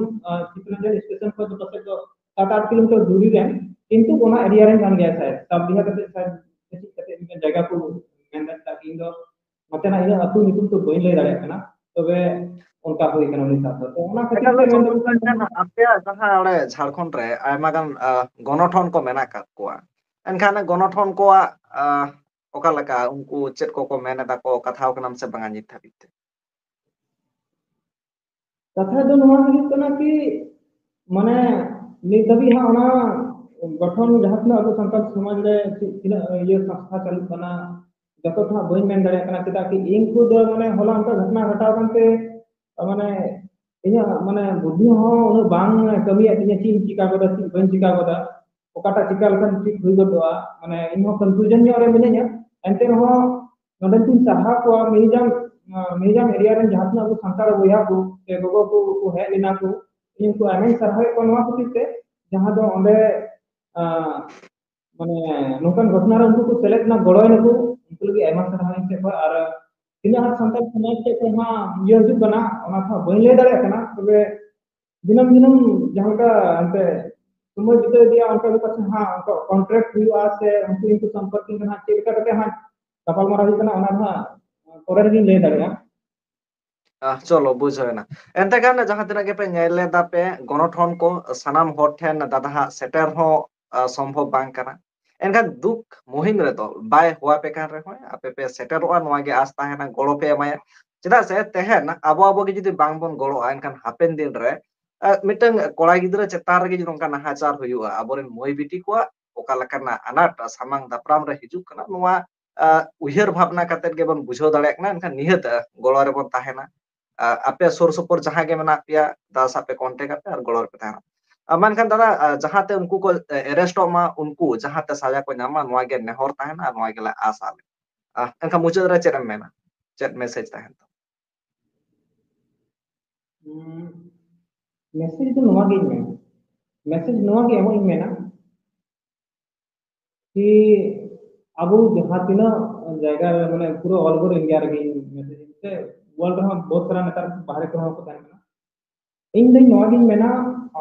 ᱪᱤᱛᱨᱚᱱᱡᱚᱱ ᱥᱴᱮᱥᱚᱱ ᱠᱷᱚᱱ ᱫᱚ ᱯᱟᱥᱮᱡ ᱫᱚ ᱥᱟᱛ ᱟᱴ ᱠᱤᱞᱳᱢᱤᱴᱟᱨ ᱫᱩᱨᱤ ᱨᱮᱱ, ᱠᱤᱱᱛᱩ ᱚᱱᱟ ᱮᱨᱤᱭᱟ ᱨᱮᱱ ᱠᱟᱱ ᱜᱮᱭᱟᱭ ᱥᱟᱭᱮᱫ, ᱥᱟᱵ ᱵᱤᱦᱟ ᱠᱟᱛᱮ ᱥᱟᱭᱮᱫ ᱪᱮᱫ ᱠᱟᱛᱮ ᱢᱤᱫᱴᱮᱱ ᱡᱟᱭᱜᱟ ᱠᱚ ᱢᱮᱱ ᱫᱟᱲᱮᱭᱟᱜ ᱠᱟᱱᱟ᱾ ᱤᱧ ᱫᱚ ᱱᱚᱛᱮᱱᱟᱜ ᱤᱧᱟᱹᱜ ᱟᱹᱛᱩ ᱧᱩᱛᱩᱢ ᱫᱚ ᱵᱟᱹᱧ ᱞᱟᱹᱭ ᱫᱟᱲᱮᱭᱟᱜ ᱠᱟᱱᱟ, ᱛᱚᱵᱮ ᱚᱱᱠᱟ ᱦᱩᱭ ᱠᱟᱱᱟ ᱩᱱᱤ ᱥᱟᱶ ᱫᱚ᱾ ᱛᱚ ᱚᱱᱟ ᱠᱷᱟᱹᱛᱤᱨ ᱮᱠᱟᱞ ᱛᱮ ᱢᱮᱱ ᱫᱚ ᱢᱮᱱᱫᱚ ᱟᱯᱮᱭᱟᱜ ᱡᱟᱦᱟᱸ ᱚᱸᱰᱮ ᱡᱷᱟᱲᱠᱷᱚᱸᱰ ᱨᱮ ᱟᱭᱢᱟ ᱜᱟᱱ, ᱟᱸ, ᱜᱚᱱᱚᱴᱷᱚᱱ ᱠᱚ ᱢᱮᱱᱟᱜ ᱟᱠᱟᱫ ᱠᱚᱣᱟ, ᱮᱱᱠᱷᱟᱱ ᱜᱚᱱᱚᱴᱷᱚᱱ ᱠᱚᱣᱟᱜ, ᱟᱸ, ᱚᱠᱟ ᱞᱮᱠᱟ ᱩᱱᱠᱩ ᱪᱮᱫ ᱠᱚᱠᱚ ᱢᱮᱱ ᱮᱫᱟ ᱠᱚ, ᱠᱟᱛᱷᱟᱣ ᱠᱟᱱᱟᱢ ᱥᱮ ᱵᱟᱝᱟ ᱱᱤᱛ ᱫᱷᱟᱹᱵᱤᱡ ᱛᱮ? ᱠᱟᱛᱷᱟ ᱫᱚ ᱱᱚᱣᱟ ᱦᱩᱭᱩᱜ ᱠᱟᱱᱟ ᱠᱤ, ᱢᱟᱱᱮ ᱱᱤᱛ ᱫᱷᱟᱹᱵᱤᱡ ᱦᱟᱸᱜ ᱚᱱᱟ ᱜᱚᱴᱷᱚᱱ ᱡᱟᱦᱟᱸ ᱛᱤᱱᱟᱹᱜ ᱟᱵᱚ ᱥᱟᱱᱛᱟᱲ ᱥᱚᱢᱟᱡᱽ ᱨᱮ ᱪᱮᱫ ᱛᱤᱱᱟᱹᱜ ᱤᱭᱟᱹ ᱥᱚᱝᱥᱛᱷᱟ ᱪᱟᱹᱞᱩᱜ ᱠᱟᱱᱟ, ᱡᱚᱛᱚ ᱫᱚ ᱦᱟᱸᱜ ᱵᱟᱹᱧ ᱢᱮᱱ ᱫᱟᱲᱮᱭᱟᱜ ᱠᱟᱱᱟ᱾ ᱪᱮᱫᱟᱜ ᱠᱤ ᱤᱧ ᱠᱚ ᱫᱚ ᱢᱟᱱᱮ ᱦᱚᱞᱟ ᱚᱱᱠᱟ ᱜᱷᱚᱴᱚᱱᱟ ᱜᱷᱚᱴᱟᱣ ᱠᱟᱱᱛᱮ, ᱢᱟᱱᱮ ᱤᱧᱟᱹᱜ ᱢᱟᱱᱮ ᱵᱩᱫᱽᱫᱷᱤ ᱦᱚᱸ ᱩᱱᱟᱹᱜ ᱵᱟᱝ ᱠᱟᱹᱢᱤᱭᱮᱫ ᱛᱤᱧᱟᱹ, ᱪᱮᱫ ᱤᱧ ᱪᱤᱠᱟ ᱜᱚᱫᱟ, ᱪᱮᱫ ᱵᱟᱹᱧ ᱪᱤᱠᱟ ᱜᱚᱫᱟ, ᱚᱠᱟᱴᱟᱜ ᱪᱤᱠᱟ ᱞᱮᱠᱷᱟᱱ ᱴᱷᱤᱠ ᱦᱩᱭ ᱜᱚᱫᱚᱜᱼᱟ᱾ ᱢᱟᱱᱮ ᱤᱧ ᱦᱚᱸ ᱠᱚᱱᱯᱷᱤᱭᱩᱡᱚᱱ ᱧᱚᱜ ᱨᱮ ᱢᱤᱱᱟᱹᱧᱟ᱾ ᱮᱱᱛᱮ ᱨᱮᱦᱚᱸ ᱱᱚᱰᱮᱱ ᱠᱚᱧ ᱥᱟᱨᱦᱟᱣ ᱠᱚᱣᱟ, ᱢᱤᱨᱤᱡᱟᱢ, ᱢᱤᱨᱤᱡᱟᱢ ᱮᱨᱤᱭᱟ ᱨᱮᱱ ᱡᱟᱦᱟᱸ ᱛᱤᱱᱟᱹᱜ ᱟᱵᱚ ᱥᱟᱱᱛᱟᱲ ᱵᱚᱭᱦᱟ ᱠᱚ ᱥᱮ ᱜᱚᱜᱚ ᱠᱚ, ᱠᱚ ᱦᱮᱡ ᱞᱮᱱᱟ ᱠᱚ, ᱤᱧ ᱩᱱᱠᱩ ᱟᱭᱢᱟᱧ ᱥᱟᱨᱦᱟᱣᱮᱫ ᱠᱚᱣᱟ ᱱᱚᱣᱟ ᱠᱷᱟᱹᱛᱤᱨ ᱛᱮ, ᱡᱟᱦᱟᱸ ᱫᱚ ᱚᱸᱰᱮ, ᱟᱸ, ᱢᱟᱱᱮ ᱱᱚᱝᱠᱟᱱ ᱜᱷᱚᱴᱚᱱᱟ ᱨᱮ ᱩᱱᱠᱩ ᱠᱚ ᱥᱮᱞᱮᱫ ᱮᱱᱟ, ᱜᱚᱲᱚᱭ ᱱᱟᱠᱚ, ᱩᱱᱠᱩ ᱞᱟᱹᱜᱤᱫ ᱟᱭᱢᱟ ᱥᱟᱨᱦᱟᱣ ᱤᱧ ᱥᱮᱫ ᱠᱷᱚᱱ᱾ ᱟᱨ ᱛᱤᱱᱟᱹᱜ ᱦᱟᱸᱜ ᱥᱟᱱᱛᱟᱲ ᱥᱚᱢᱟᱡᱽ ᱥᱮᱫ ᱠᱷᱚᱱ ᱦᱟᱸᱜ ᱤᱭᱟᱹ ᱦᱤᱡᱩᱜ ᱠᱟᱱᱟ, ᱚᱱᱟ ᱠᱚ ᱦᱟᱸᱜ ᱵᱟᱹᱧ ᱞᱟᱹᱭ ᱫᱟᱲᱮᱭᱟᱜ ᱠᱟᱱᱟ, ᱛᱚᱵᱮ ᱫᱤᱱᱟᱹᱢ ᱫᱤᱱᱟᱹᱢ ᱡᱟᱦᱟᱸ ᱞᱮᱠᱟ ᱮᱱᱛᱮ ᱥᱚᱢᱚᱭ ᱵᱤᱛᱟᱹᱣ ᱤᱫᱤᱜᱼᱟ, ᱚᱱᱠᱟ ᱜᱮ ᱯᱟᱥᱮ ᱦᱟᱸᱜ ᱚᱱᱠᱟ ᱠᱚᱱᱴᱨᱟᱠᱴ ᱦᱩᱭᱩᱜᱼᱟ ᱥᱮ ᱩᱱᱠᱩ ᱤᱧ ᱠᱚ ᱥᱚᱢᱯᱚᱨᱠ ᱤᱧ ᱠᱟᱱᱟ, ᱪᱮᱫ ᱞᱮᱠᱟ ᱠᱟᱛᱮ ᱦᱟᱸᱜ ᱜᱟᱯᱟᱞᱢᱟᱨᱟᱣ ᱦᱩᱭᱩᱜ ᱠᱟᱱᱟ, ᱚᱱᱟ ᱫᱚ ᱦᱟᱸᱜ ᱯᱚᱨᱮ ᱨᱮᱜᱤᱧ ᱞᱟᱹᱭ ᱫᱟᱲᱮᱭᱟᱜᱼᱟ᱾ ᱟᱦ, ᱪᱚᱞᱚ, ᱵᱩᱡᱷᱟᱹᱣ ᱮᱱᱟ᱾ ᱮᱱᱛᱮ ᱠᱷᱟᱱ ᱡᱟᱦᱟᱸ ᱛᱤᱱᱟᱹᱜ ᱜᱮᱯᱮ ᱧᱮᱞ ᱞᱮᱫᱟ ᱯᱮ, ᱜᱚᱱᱚᱴᱷᱚᱱ ᱠᱚ ᱥᱟᱱᱟᱢ ᱦᱚᱲ ᱴᱷᱮᱱ ᱫᱟᱫᱟ ᱦᱟᱸᱜ ᱥᱮᱴᱮᱨ ᱦᱚᱸ, ᱟ, ᱥᱚᱢᱵᱷᱚᱵ ᱵᱟᱝ ᱠᱟᱱᱟ᱾ ᱮᱱᱠᱷᱟᱱ ᱫᱩᱠ ᱢᱩᱦᱤᱢ ᱨᱮᱫᱚ ᱵᱟᱭ ᱦᱚᱦᱚ ᱟᱯᱮ ᱠᱟᱱ ᱨᱮᱦᱚᱸ ᱟᱯᱮ ᱯᱮ ᱥᱮᱴᱮᱨᱚᱜᱼᱟ, ᱱᱚᱣᱟ ᱜᱮ ᱟᱸᱥ ᱛᱟᱦᱮᱱᱟ, ᱜᱚᱲᱚ ᱯᱮ ᱮᱢᱟᱭᱟ᱾ ᱪᱮᱫᱟᱜ ᱥᱮ ᱛᱮᱦᱮᱧ ᱟᱵᱚ ᱟᱵᱚ ᱜᱮ ᱡᱩᱫᱤ ᱵᱟᱝ ᱵᱚᱱ ᱜᱚᱲᱚᱜᱼᱟ, ᱮᱱᱠᱷᱟᱱ ᱦᱟᱯᱮᱱ ᱫᱤᱱ ᱨᱮ, ᱟ, ᱢᱤᱫᱴᱟᱝ ᱠᱚᱲᱟ ᱜᱤᱫᱽᱨᱟᱹ ᱪᱮᱛᱟᱱ ᱨᱮᱜᱮ ᱡᱩᱫᱤ ᱱᱚᱝᱠᱟ ᱱᱟᱦᱟᱪᱟᱨ ᱦᱩᱭᱩᱜᱼᱟ, ᱟᱵᱚᱨᱮᱱ ᱢᱟᱹᱭ ᱵᱤᱴᱤ ᱠᱚᱣᱟᱜ ᱚᱠᱟ ᱞᱮᱠᱟᱱᱟᱜ ᱟᱱᱟᱴ ᱥᱟᱢᱟᱝ ᱫᱟᱯᱨᱟᱢ ᱨᱮ ᱦᱤᱡᱩᱜ ᱠᱟᱱᱟ, ᱱᱚᱣᱟ, ᱟ, ᱩᱭᱦᱟᱹᱨ ᱵᱷᱟᱵᱽᱱᱟ ᱠᱟᱛᱮᱫ ᱜᱮᱵᱚᱱ ᱵᱩᱡᱷᱟᱹᱣ ᱫᱟᱲᱮᱭᱟᱜ ᱠᱟᱱᱟ, ᱮᱱᱠᱷᱟᱱ ᱱᱤᱦᱟᱹᱛ, ᱟ, ᱜᱚᱲᱚ ᱨᱮᱵᱚᱱ ᱛᱟᱦᱮᱱᱟ᱾ ᱟ, ᱟᱯᱮ ᱥᱩᱨ ᱥᱩᱯᱩᱨ ᱡᱟᱦᱟᱸ ᱜᱮ ᱢᱮᱱᱟᱜ ᱯᱮᱭᱟ, ᱫᱟᱫᱟ ᱥᱟᱶ ᱯᱮ ᱠᱚᱱᱴᱮᱠ ᱟᱯᱮ ᱟᱨ ᱜᱚᱲᱚ ᱨᱮᱯᱮ ᱛᱟᱦᱮᱱᱟ᱾ ᱟᱨ ᱢᱮᱱᱠᱷᱟᱱ ᱫᱟᱫᱟ, ᱟᱨ ᱡᱟᱦᱟᱸᱛᱮ ᱩᱱᱠᱩ ᱠᱚ, ᱮ, arrest ᱚᱜ ᱢᱟ, ᱩᱱᱠᱩ ᱡᱟᱦᱟᱸᱛᱮ ᱥᱟᱡᱟ ᱠᱚ ᱧᱟᱢ ᱢᱟ, ᱱᱚᱣᱟ ᱜᱮ ᱱᱮᱦᱚᱨ ᱛᱟᱦᱮᱱᱟ ᱟᱨ ᱱᱚᱣᱟ ᱜᱮᱞᱮ ᱟᱥᱟ ᱞᱮ᱾ ᱟᱨ ᱮᱱᱠᱷᱟᱱ ᱢᱩᱪᱟᱹᱫ ᱨᱮ ᱪᱮᱫ ᱮᱢ ᱢᱮᱱᱟ? ᱪᱮᱫ message ᱛᱟᱦᱮᱱ ᱛᱟᱢᱟ? ᱦᱩᱸ, message ᱫᱚ ᱱᱚᱣᱟ ᱜᱤᱧ ᱢᱮᱱᱟ, message ᱱᱚᱣᱟ ᱜᱮ ᱮᱢᱚᱜ ᱤᱧ ᱢᱮᱱᱟ ᱠᱤ ᱟᱵᱚ ᱡᱟᱦᱟᱸ ᱛᱤᱱᱟᱹᱜ ᱡᱟᱭᱜᱟ ᱨᱮ, ᱢᱟᱱᱮ, ᱯᱩᱨᱟᱹ all over India ᱨᱮᱜᱮ message ᱥᱮ world ᱨᱮᱦᱚᱸ ᱵᱚᱦᱩᱛ ᱥᱟᱨᱟ ᱱᱮᱛᱟᱨ ᱵᱟᱦᱨᱮ ᱠᱚᱨᱮ ᱦᱚᱸ ᱠᱚ ᱛᱟᱦᱮᱱ ᱠᱟᱱᱟ, ᱤᱧ ᱫᱚᱧ ᱱᱚᱣᱟ ᱜᱤᱧ ᱢᱮᱱᱟ,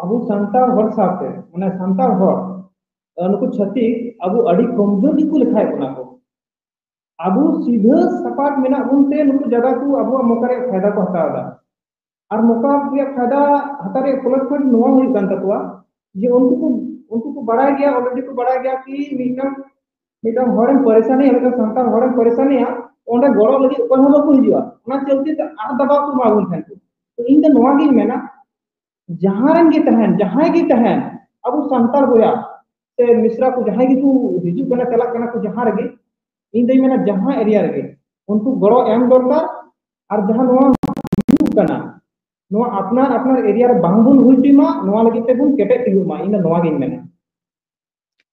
ᱟᱵᱚ ᱥᱟᱱᱛᱟᱲ ᱦᱚᱲ ᱥᱟᱶᱛᱮ, ᱢᱟᱱᱮ, ᱥᱟᱱᱛᱟᱲ ᱦᱚᱲ, ᱟᱨ ᱱᱩᱠᱩ ᱪᱷᱟᱹᱛᱤᱠ ᱟᱵᱚ ᱟᱹᱰᱤ ᱠᱚᱢᱡᱳᱨ ᱜᱮᱠᱚ ᱞᱮᱠᱷᱟᱭᱮᱫ ᱵᱚᱱᱟ ᱠᱚ᱾ ᱟᱵᱚ ᱥᱤᱫᱷᱟᱹ ᱥᱟᱯᱟᱴ ᱢᱮᱱᱟᱜ ᱵᱚᱱ ᱛᱮ ᱱᱩᱠᱩ ᱡᱟᱫᱟ ᱠᱚ ᱟᱵᱚᱣᱟᱜ ᱢᱚᱠᱟ ᱨᱮᱭᱟᱜ ᱯᱷᱟᱭᱫᱟ ᱠᱚ ᱦᱟᱛᱟᱣ ᱮᱫᱟ᱾ ᱟᱨ ᱢᱚᱠᱟ ᱨᱮᱭᱟᱜ ᱯᱷᱟᱭᱫᱟ ᱦᱟᱛᱟᱣ ᱨᱮᱭᱟᱜ plus point ᱱᱚᱣᱟ ᱦᱩᱭᱩᱜ ᱠᱟᱱ ᱛᱟᱠᱚᱣᱟ ᱡᱮ ᱩᱱᱠᱩ ᱠᱚ, ᱩᱱᱠᱩ ᱠᱚ ᱵᱟᱲᱟᱭ ᱜᱮᱭᱟ, already ᱠᱚ ᱵᱟᱲᱟᱭ ᱜᱮᱭᱟ ᱠᱤ ᱢᱤᱫᱴᱟᱝ, ᱢᱤᱫᱴᱟᱝ ᱦᱚᱲᱮᱢ ᱯᱟᱨᱮᱥᱟᱱᱤᱭᱟ, ᱢᱤᱫᱴᱟᱝ ᱥᱟᱱᱛᱟᱲ ᱦᱚᱲᱮᱢ ᱯᱟᱨᱮᱥᱟᱱᱤᱭᱟ, ᱚᱸᱰᱮ ᱜᱚᱲᱚ ᱞᱟᱹᱜᱤᱫ ᱚᱠᱚᱭ ᱦᱚᱸ ᱵᱟᱠᱚ ᱦᱤᱡᱩᱜᱼᱟ᱾ ᱚᱱᱟ ᱪᱚᱞᱛᱮ ᱛᱮ ᱟᱨ ᱫᱟᱵᱟᱣ ᱠᱚ ᱮᱢᱟ ᱵᱚᱱ ᱛᱟᱦᱮᱸ ᱠᱚ᱾ ᱛᱚ ᱤᱧ ᱫᱚ ᱱᱚᱣᱟ ᱜᱤᱧ ᱢᱮᱱᱟ, ᱡᱟᱦᱟᱸ ᱨᱮᱱ ᱜᱮ ᱛᱟᱦᱮᱱ, ᱡᱟᱦᱟᱸᱭ ᱜᱮ ᱛᱟᱦᱮᱱ, ᱟᱵᱚ ᱥᱟᱱᱛᱟᱲ ᱵᱚᱭᱦᱟ ᱥᱮ ᱢᱤᱥᱨᱟ ᱠᱚ ᱡᱟᱦᱟᱸᱭ ᱜᱮᱠᱚ ᱦᱤᱡᱩᱜ ᱠᱟᱱᱟ, ᱪᱟᱞᱟᱜ ᱠᱟᱱᱟ ᱠᱚ ᱡᱟᱦᱟᱸ ᱨᱮᱜᱮ, ᱤᱧ ᱫᱚᱧ ᱢᱮᱱᱟ ᱡᱟᱦᱟᱸ area ᱨᱮᱜᱮ ᱩᱱᱠᱩ ᱜᱚᱲᱚ ᱮᱢ ᱫᱚᱨᱠᱟᱨ᱾ ᱟᱨ ᱡᱟᱦᱟᱸ ᱱᱚᱣᱟ ᱦᱩᱭᱩᱜ ᱠᱟᱱᱟ, ᱱᱚᱣᱟ ᱟᱯᱱᱟᱨ ᱟᱯᱱᱟᱨ area ᱨᱮ ᱵᱟᱝ ᱵᱚᱱ ᱦᱩᱭ ᱦᱚᱪᱚᱭ ᱢᱟ, ᱱᱚᱣᱟ ᱞᱟᱹᱜᱤᱫ ᱛᱮᱵᱚᱱ ᱠᱮᱴᱮᱡ ᱛᱤᱸᱜᱩᱜ ᱢᱟ, ᱤᱧ ᱫᱚ ᱱᱚᱣᱟ ᱜᱤᱧ ᱢᱮᱱᱟ᱾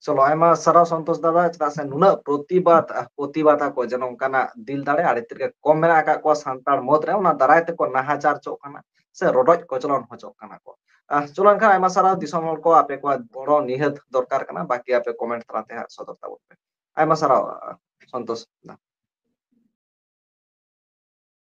ᱪᱚᱞᱚ, ᱟᱭᱢᱟ ᱥᱟᱨᱦᱟᱣ ᱥᱚᱱᱛᱳᱥ ᱫᱟᱫᱟ, ᱪᱮᱫᱟᱜ ᱥᱮ ᱱᱩᱱᱟᱹᱜ ᱯᱨᱚᱛᱤᱵᱟᱫ, ᱟᱦ, ᱯᱨᱚᱛᱤᱵᱟᱫ ᱟᱠᱚ ᱡᱮ ᱱᱚᱝᱠᱟᱱᱟᱜ ᱫᱤᱞ ᱫᱟᱲᱮ ᱟᱹᱰᱤ ᱛᱮᱫ ᱜᱮ ᱠᱚᱢ ᱢᱮᱱᱟᱜ ᱟᱠᱟᱫ ᱠᱚᱣᱟ ᱥᱟᱱᱛᱟᱲ ᱢᱩᱫᱽ ᱨᱮ, ᱚᱱᱟ ᱫᱟᱨᱟᱭ ᱛᱮᱠᱚ ᱱᱟᱦᱟᱪᱟᱨ ᱦᱚᱪᱚᱜ ᱠᱟᱱᱟ ᱥᱮ ᱨᱚᱰᱚᱡ ᱠᱚᱪᱞᱚᱱ ᱦᱚᱪᱚᱜ ᱠᱟᱱᱟ ᱠᱚ᱾ ᱟᱦ, ᱪᱚᱞᱚ ᱮᱱᱠᱷᱟᱱ ᱟᱭᱢᱟ ᱥᱟᱨᱦᱟᱣ ᱫᱤᱥᱚᱢ ᱦᱚᱲ ᱠᱚ, ᱟᱯᱮ ᱠᱚᱣᱟᱜ ᱜᱚᱲᱚ ᱱᱤᱦᱟᱹᱛ ᱫᱚᱨᱠᱟᱨ ᱠᱟᱱᱟ, ᱵᱟᱹᱠᱤ ᱟᱯᱮ comment ᱛᱟᱞᱟ ᱛᱮ ᱦᱟᱸᱜ ᱥᱚᱫᱚᱨ ᱛᱟᱵᱚᱱ ᱯᱮ᱾ ᱟᱭᱢᱟ ᱥᱟᱨᱦᱟᱣ, ᱟᱦ, ᱥᱚᱱᱛᱳᱥ ᱫᱟ᱾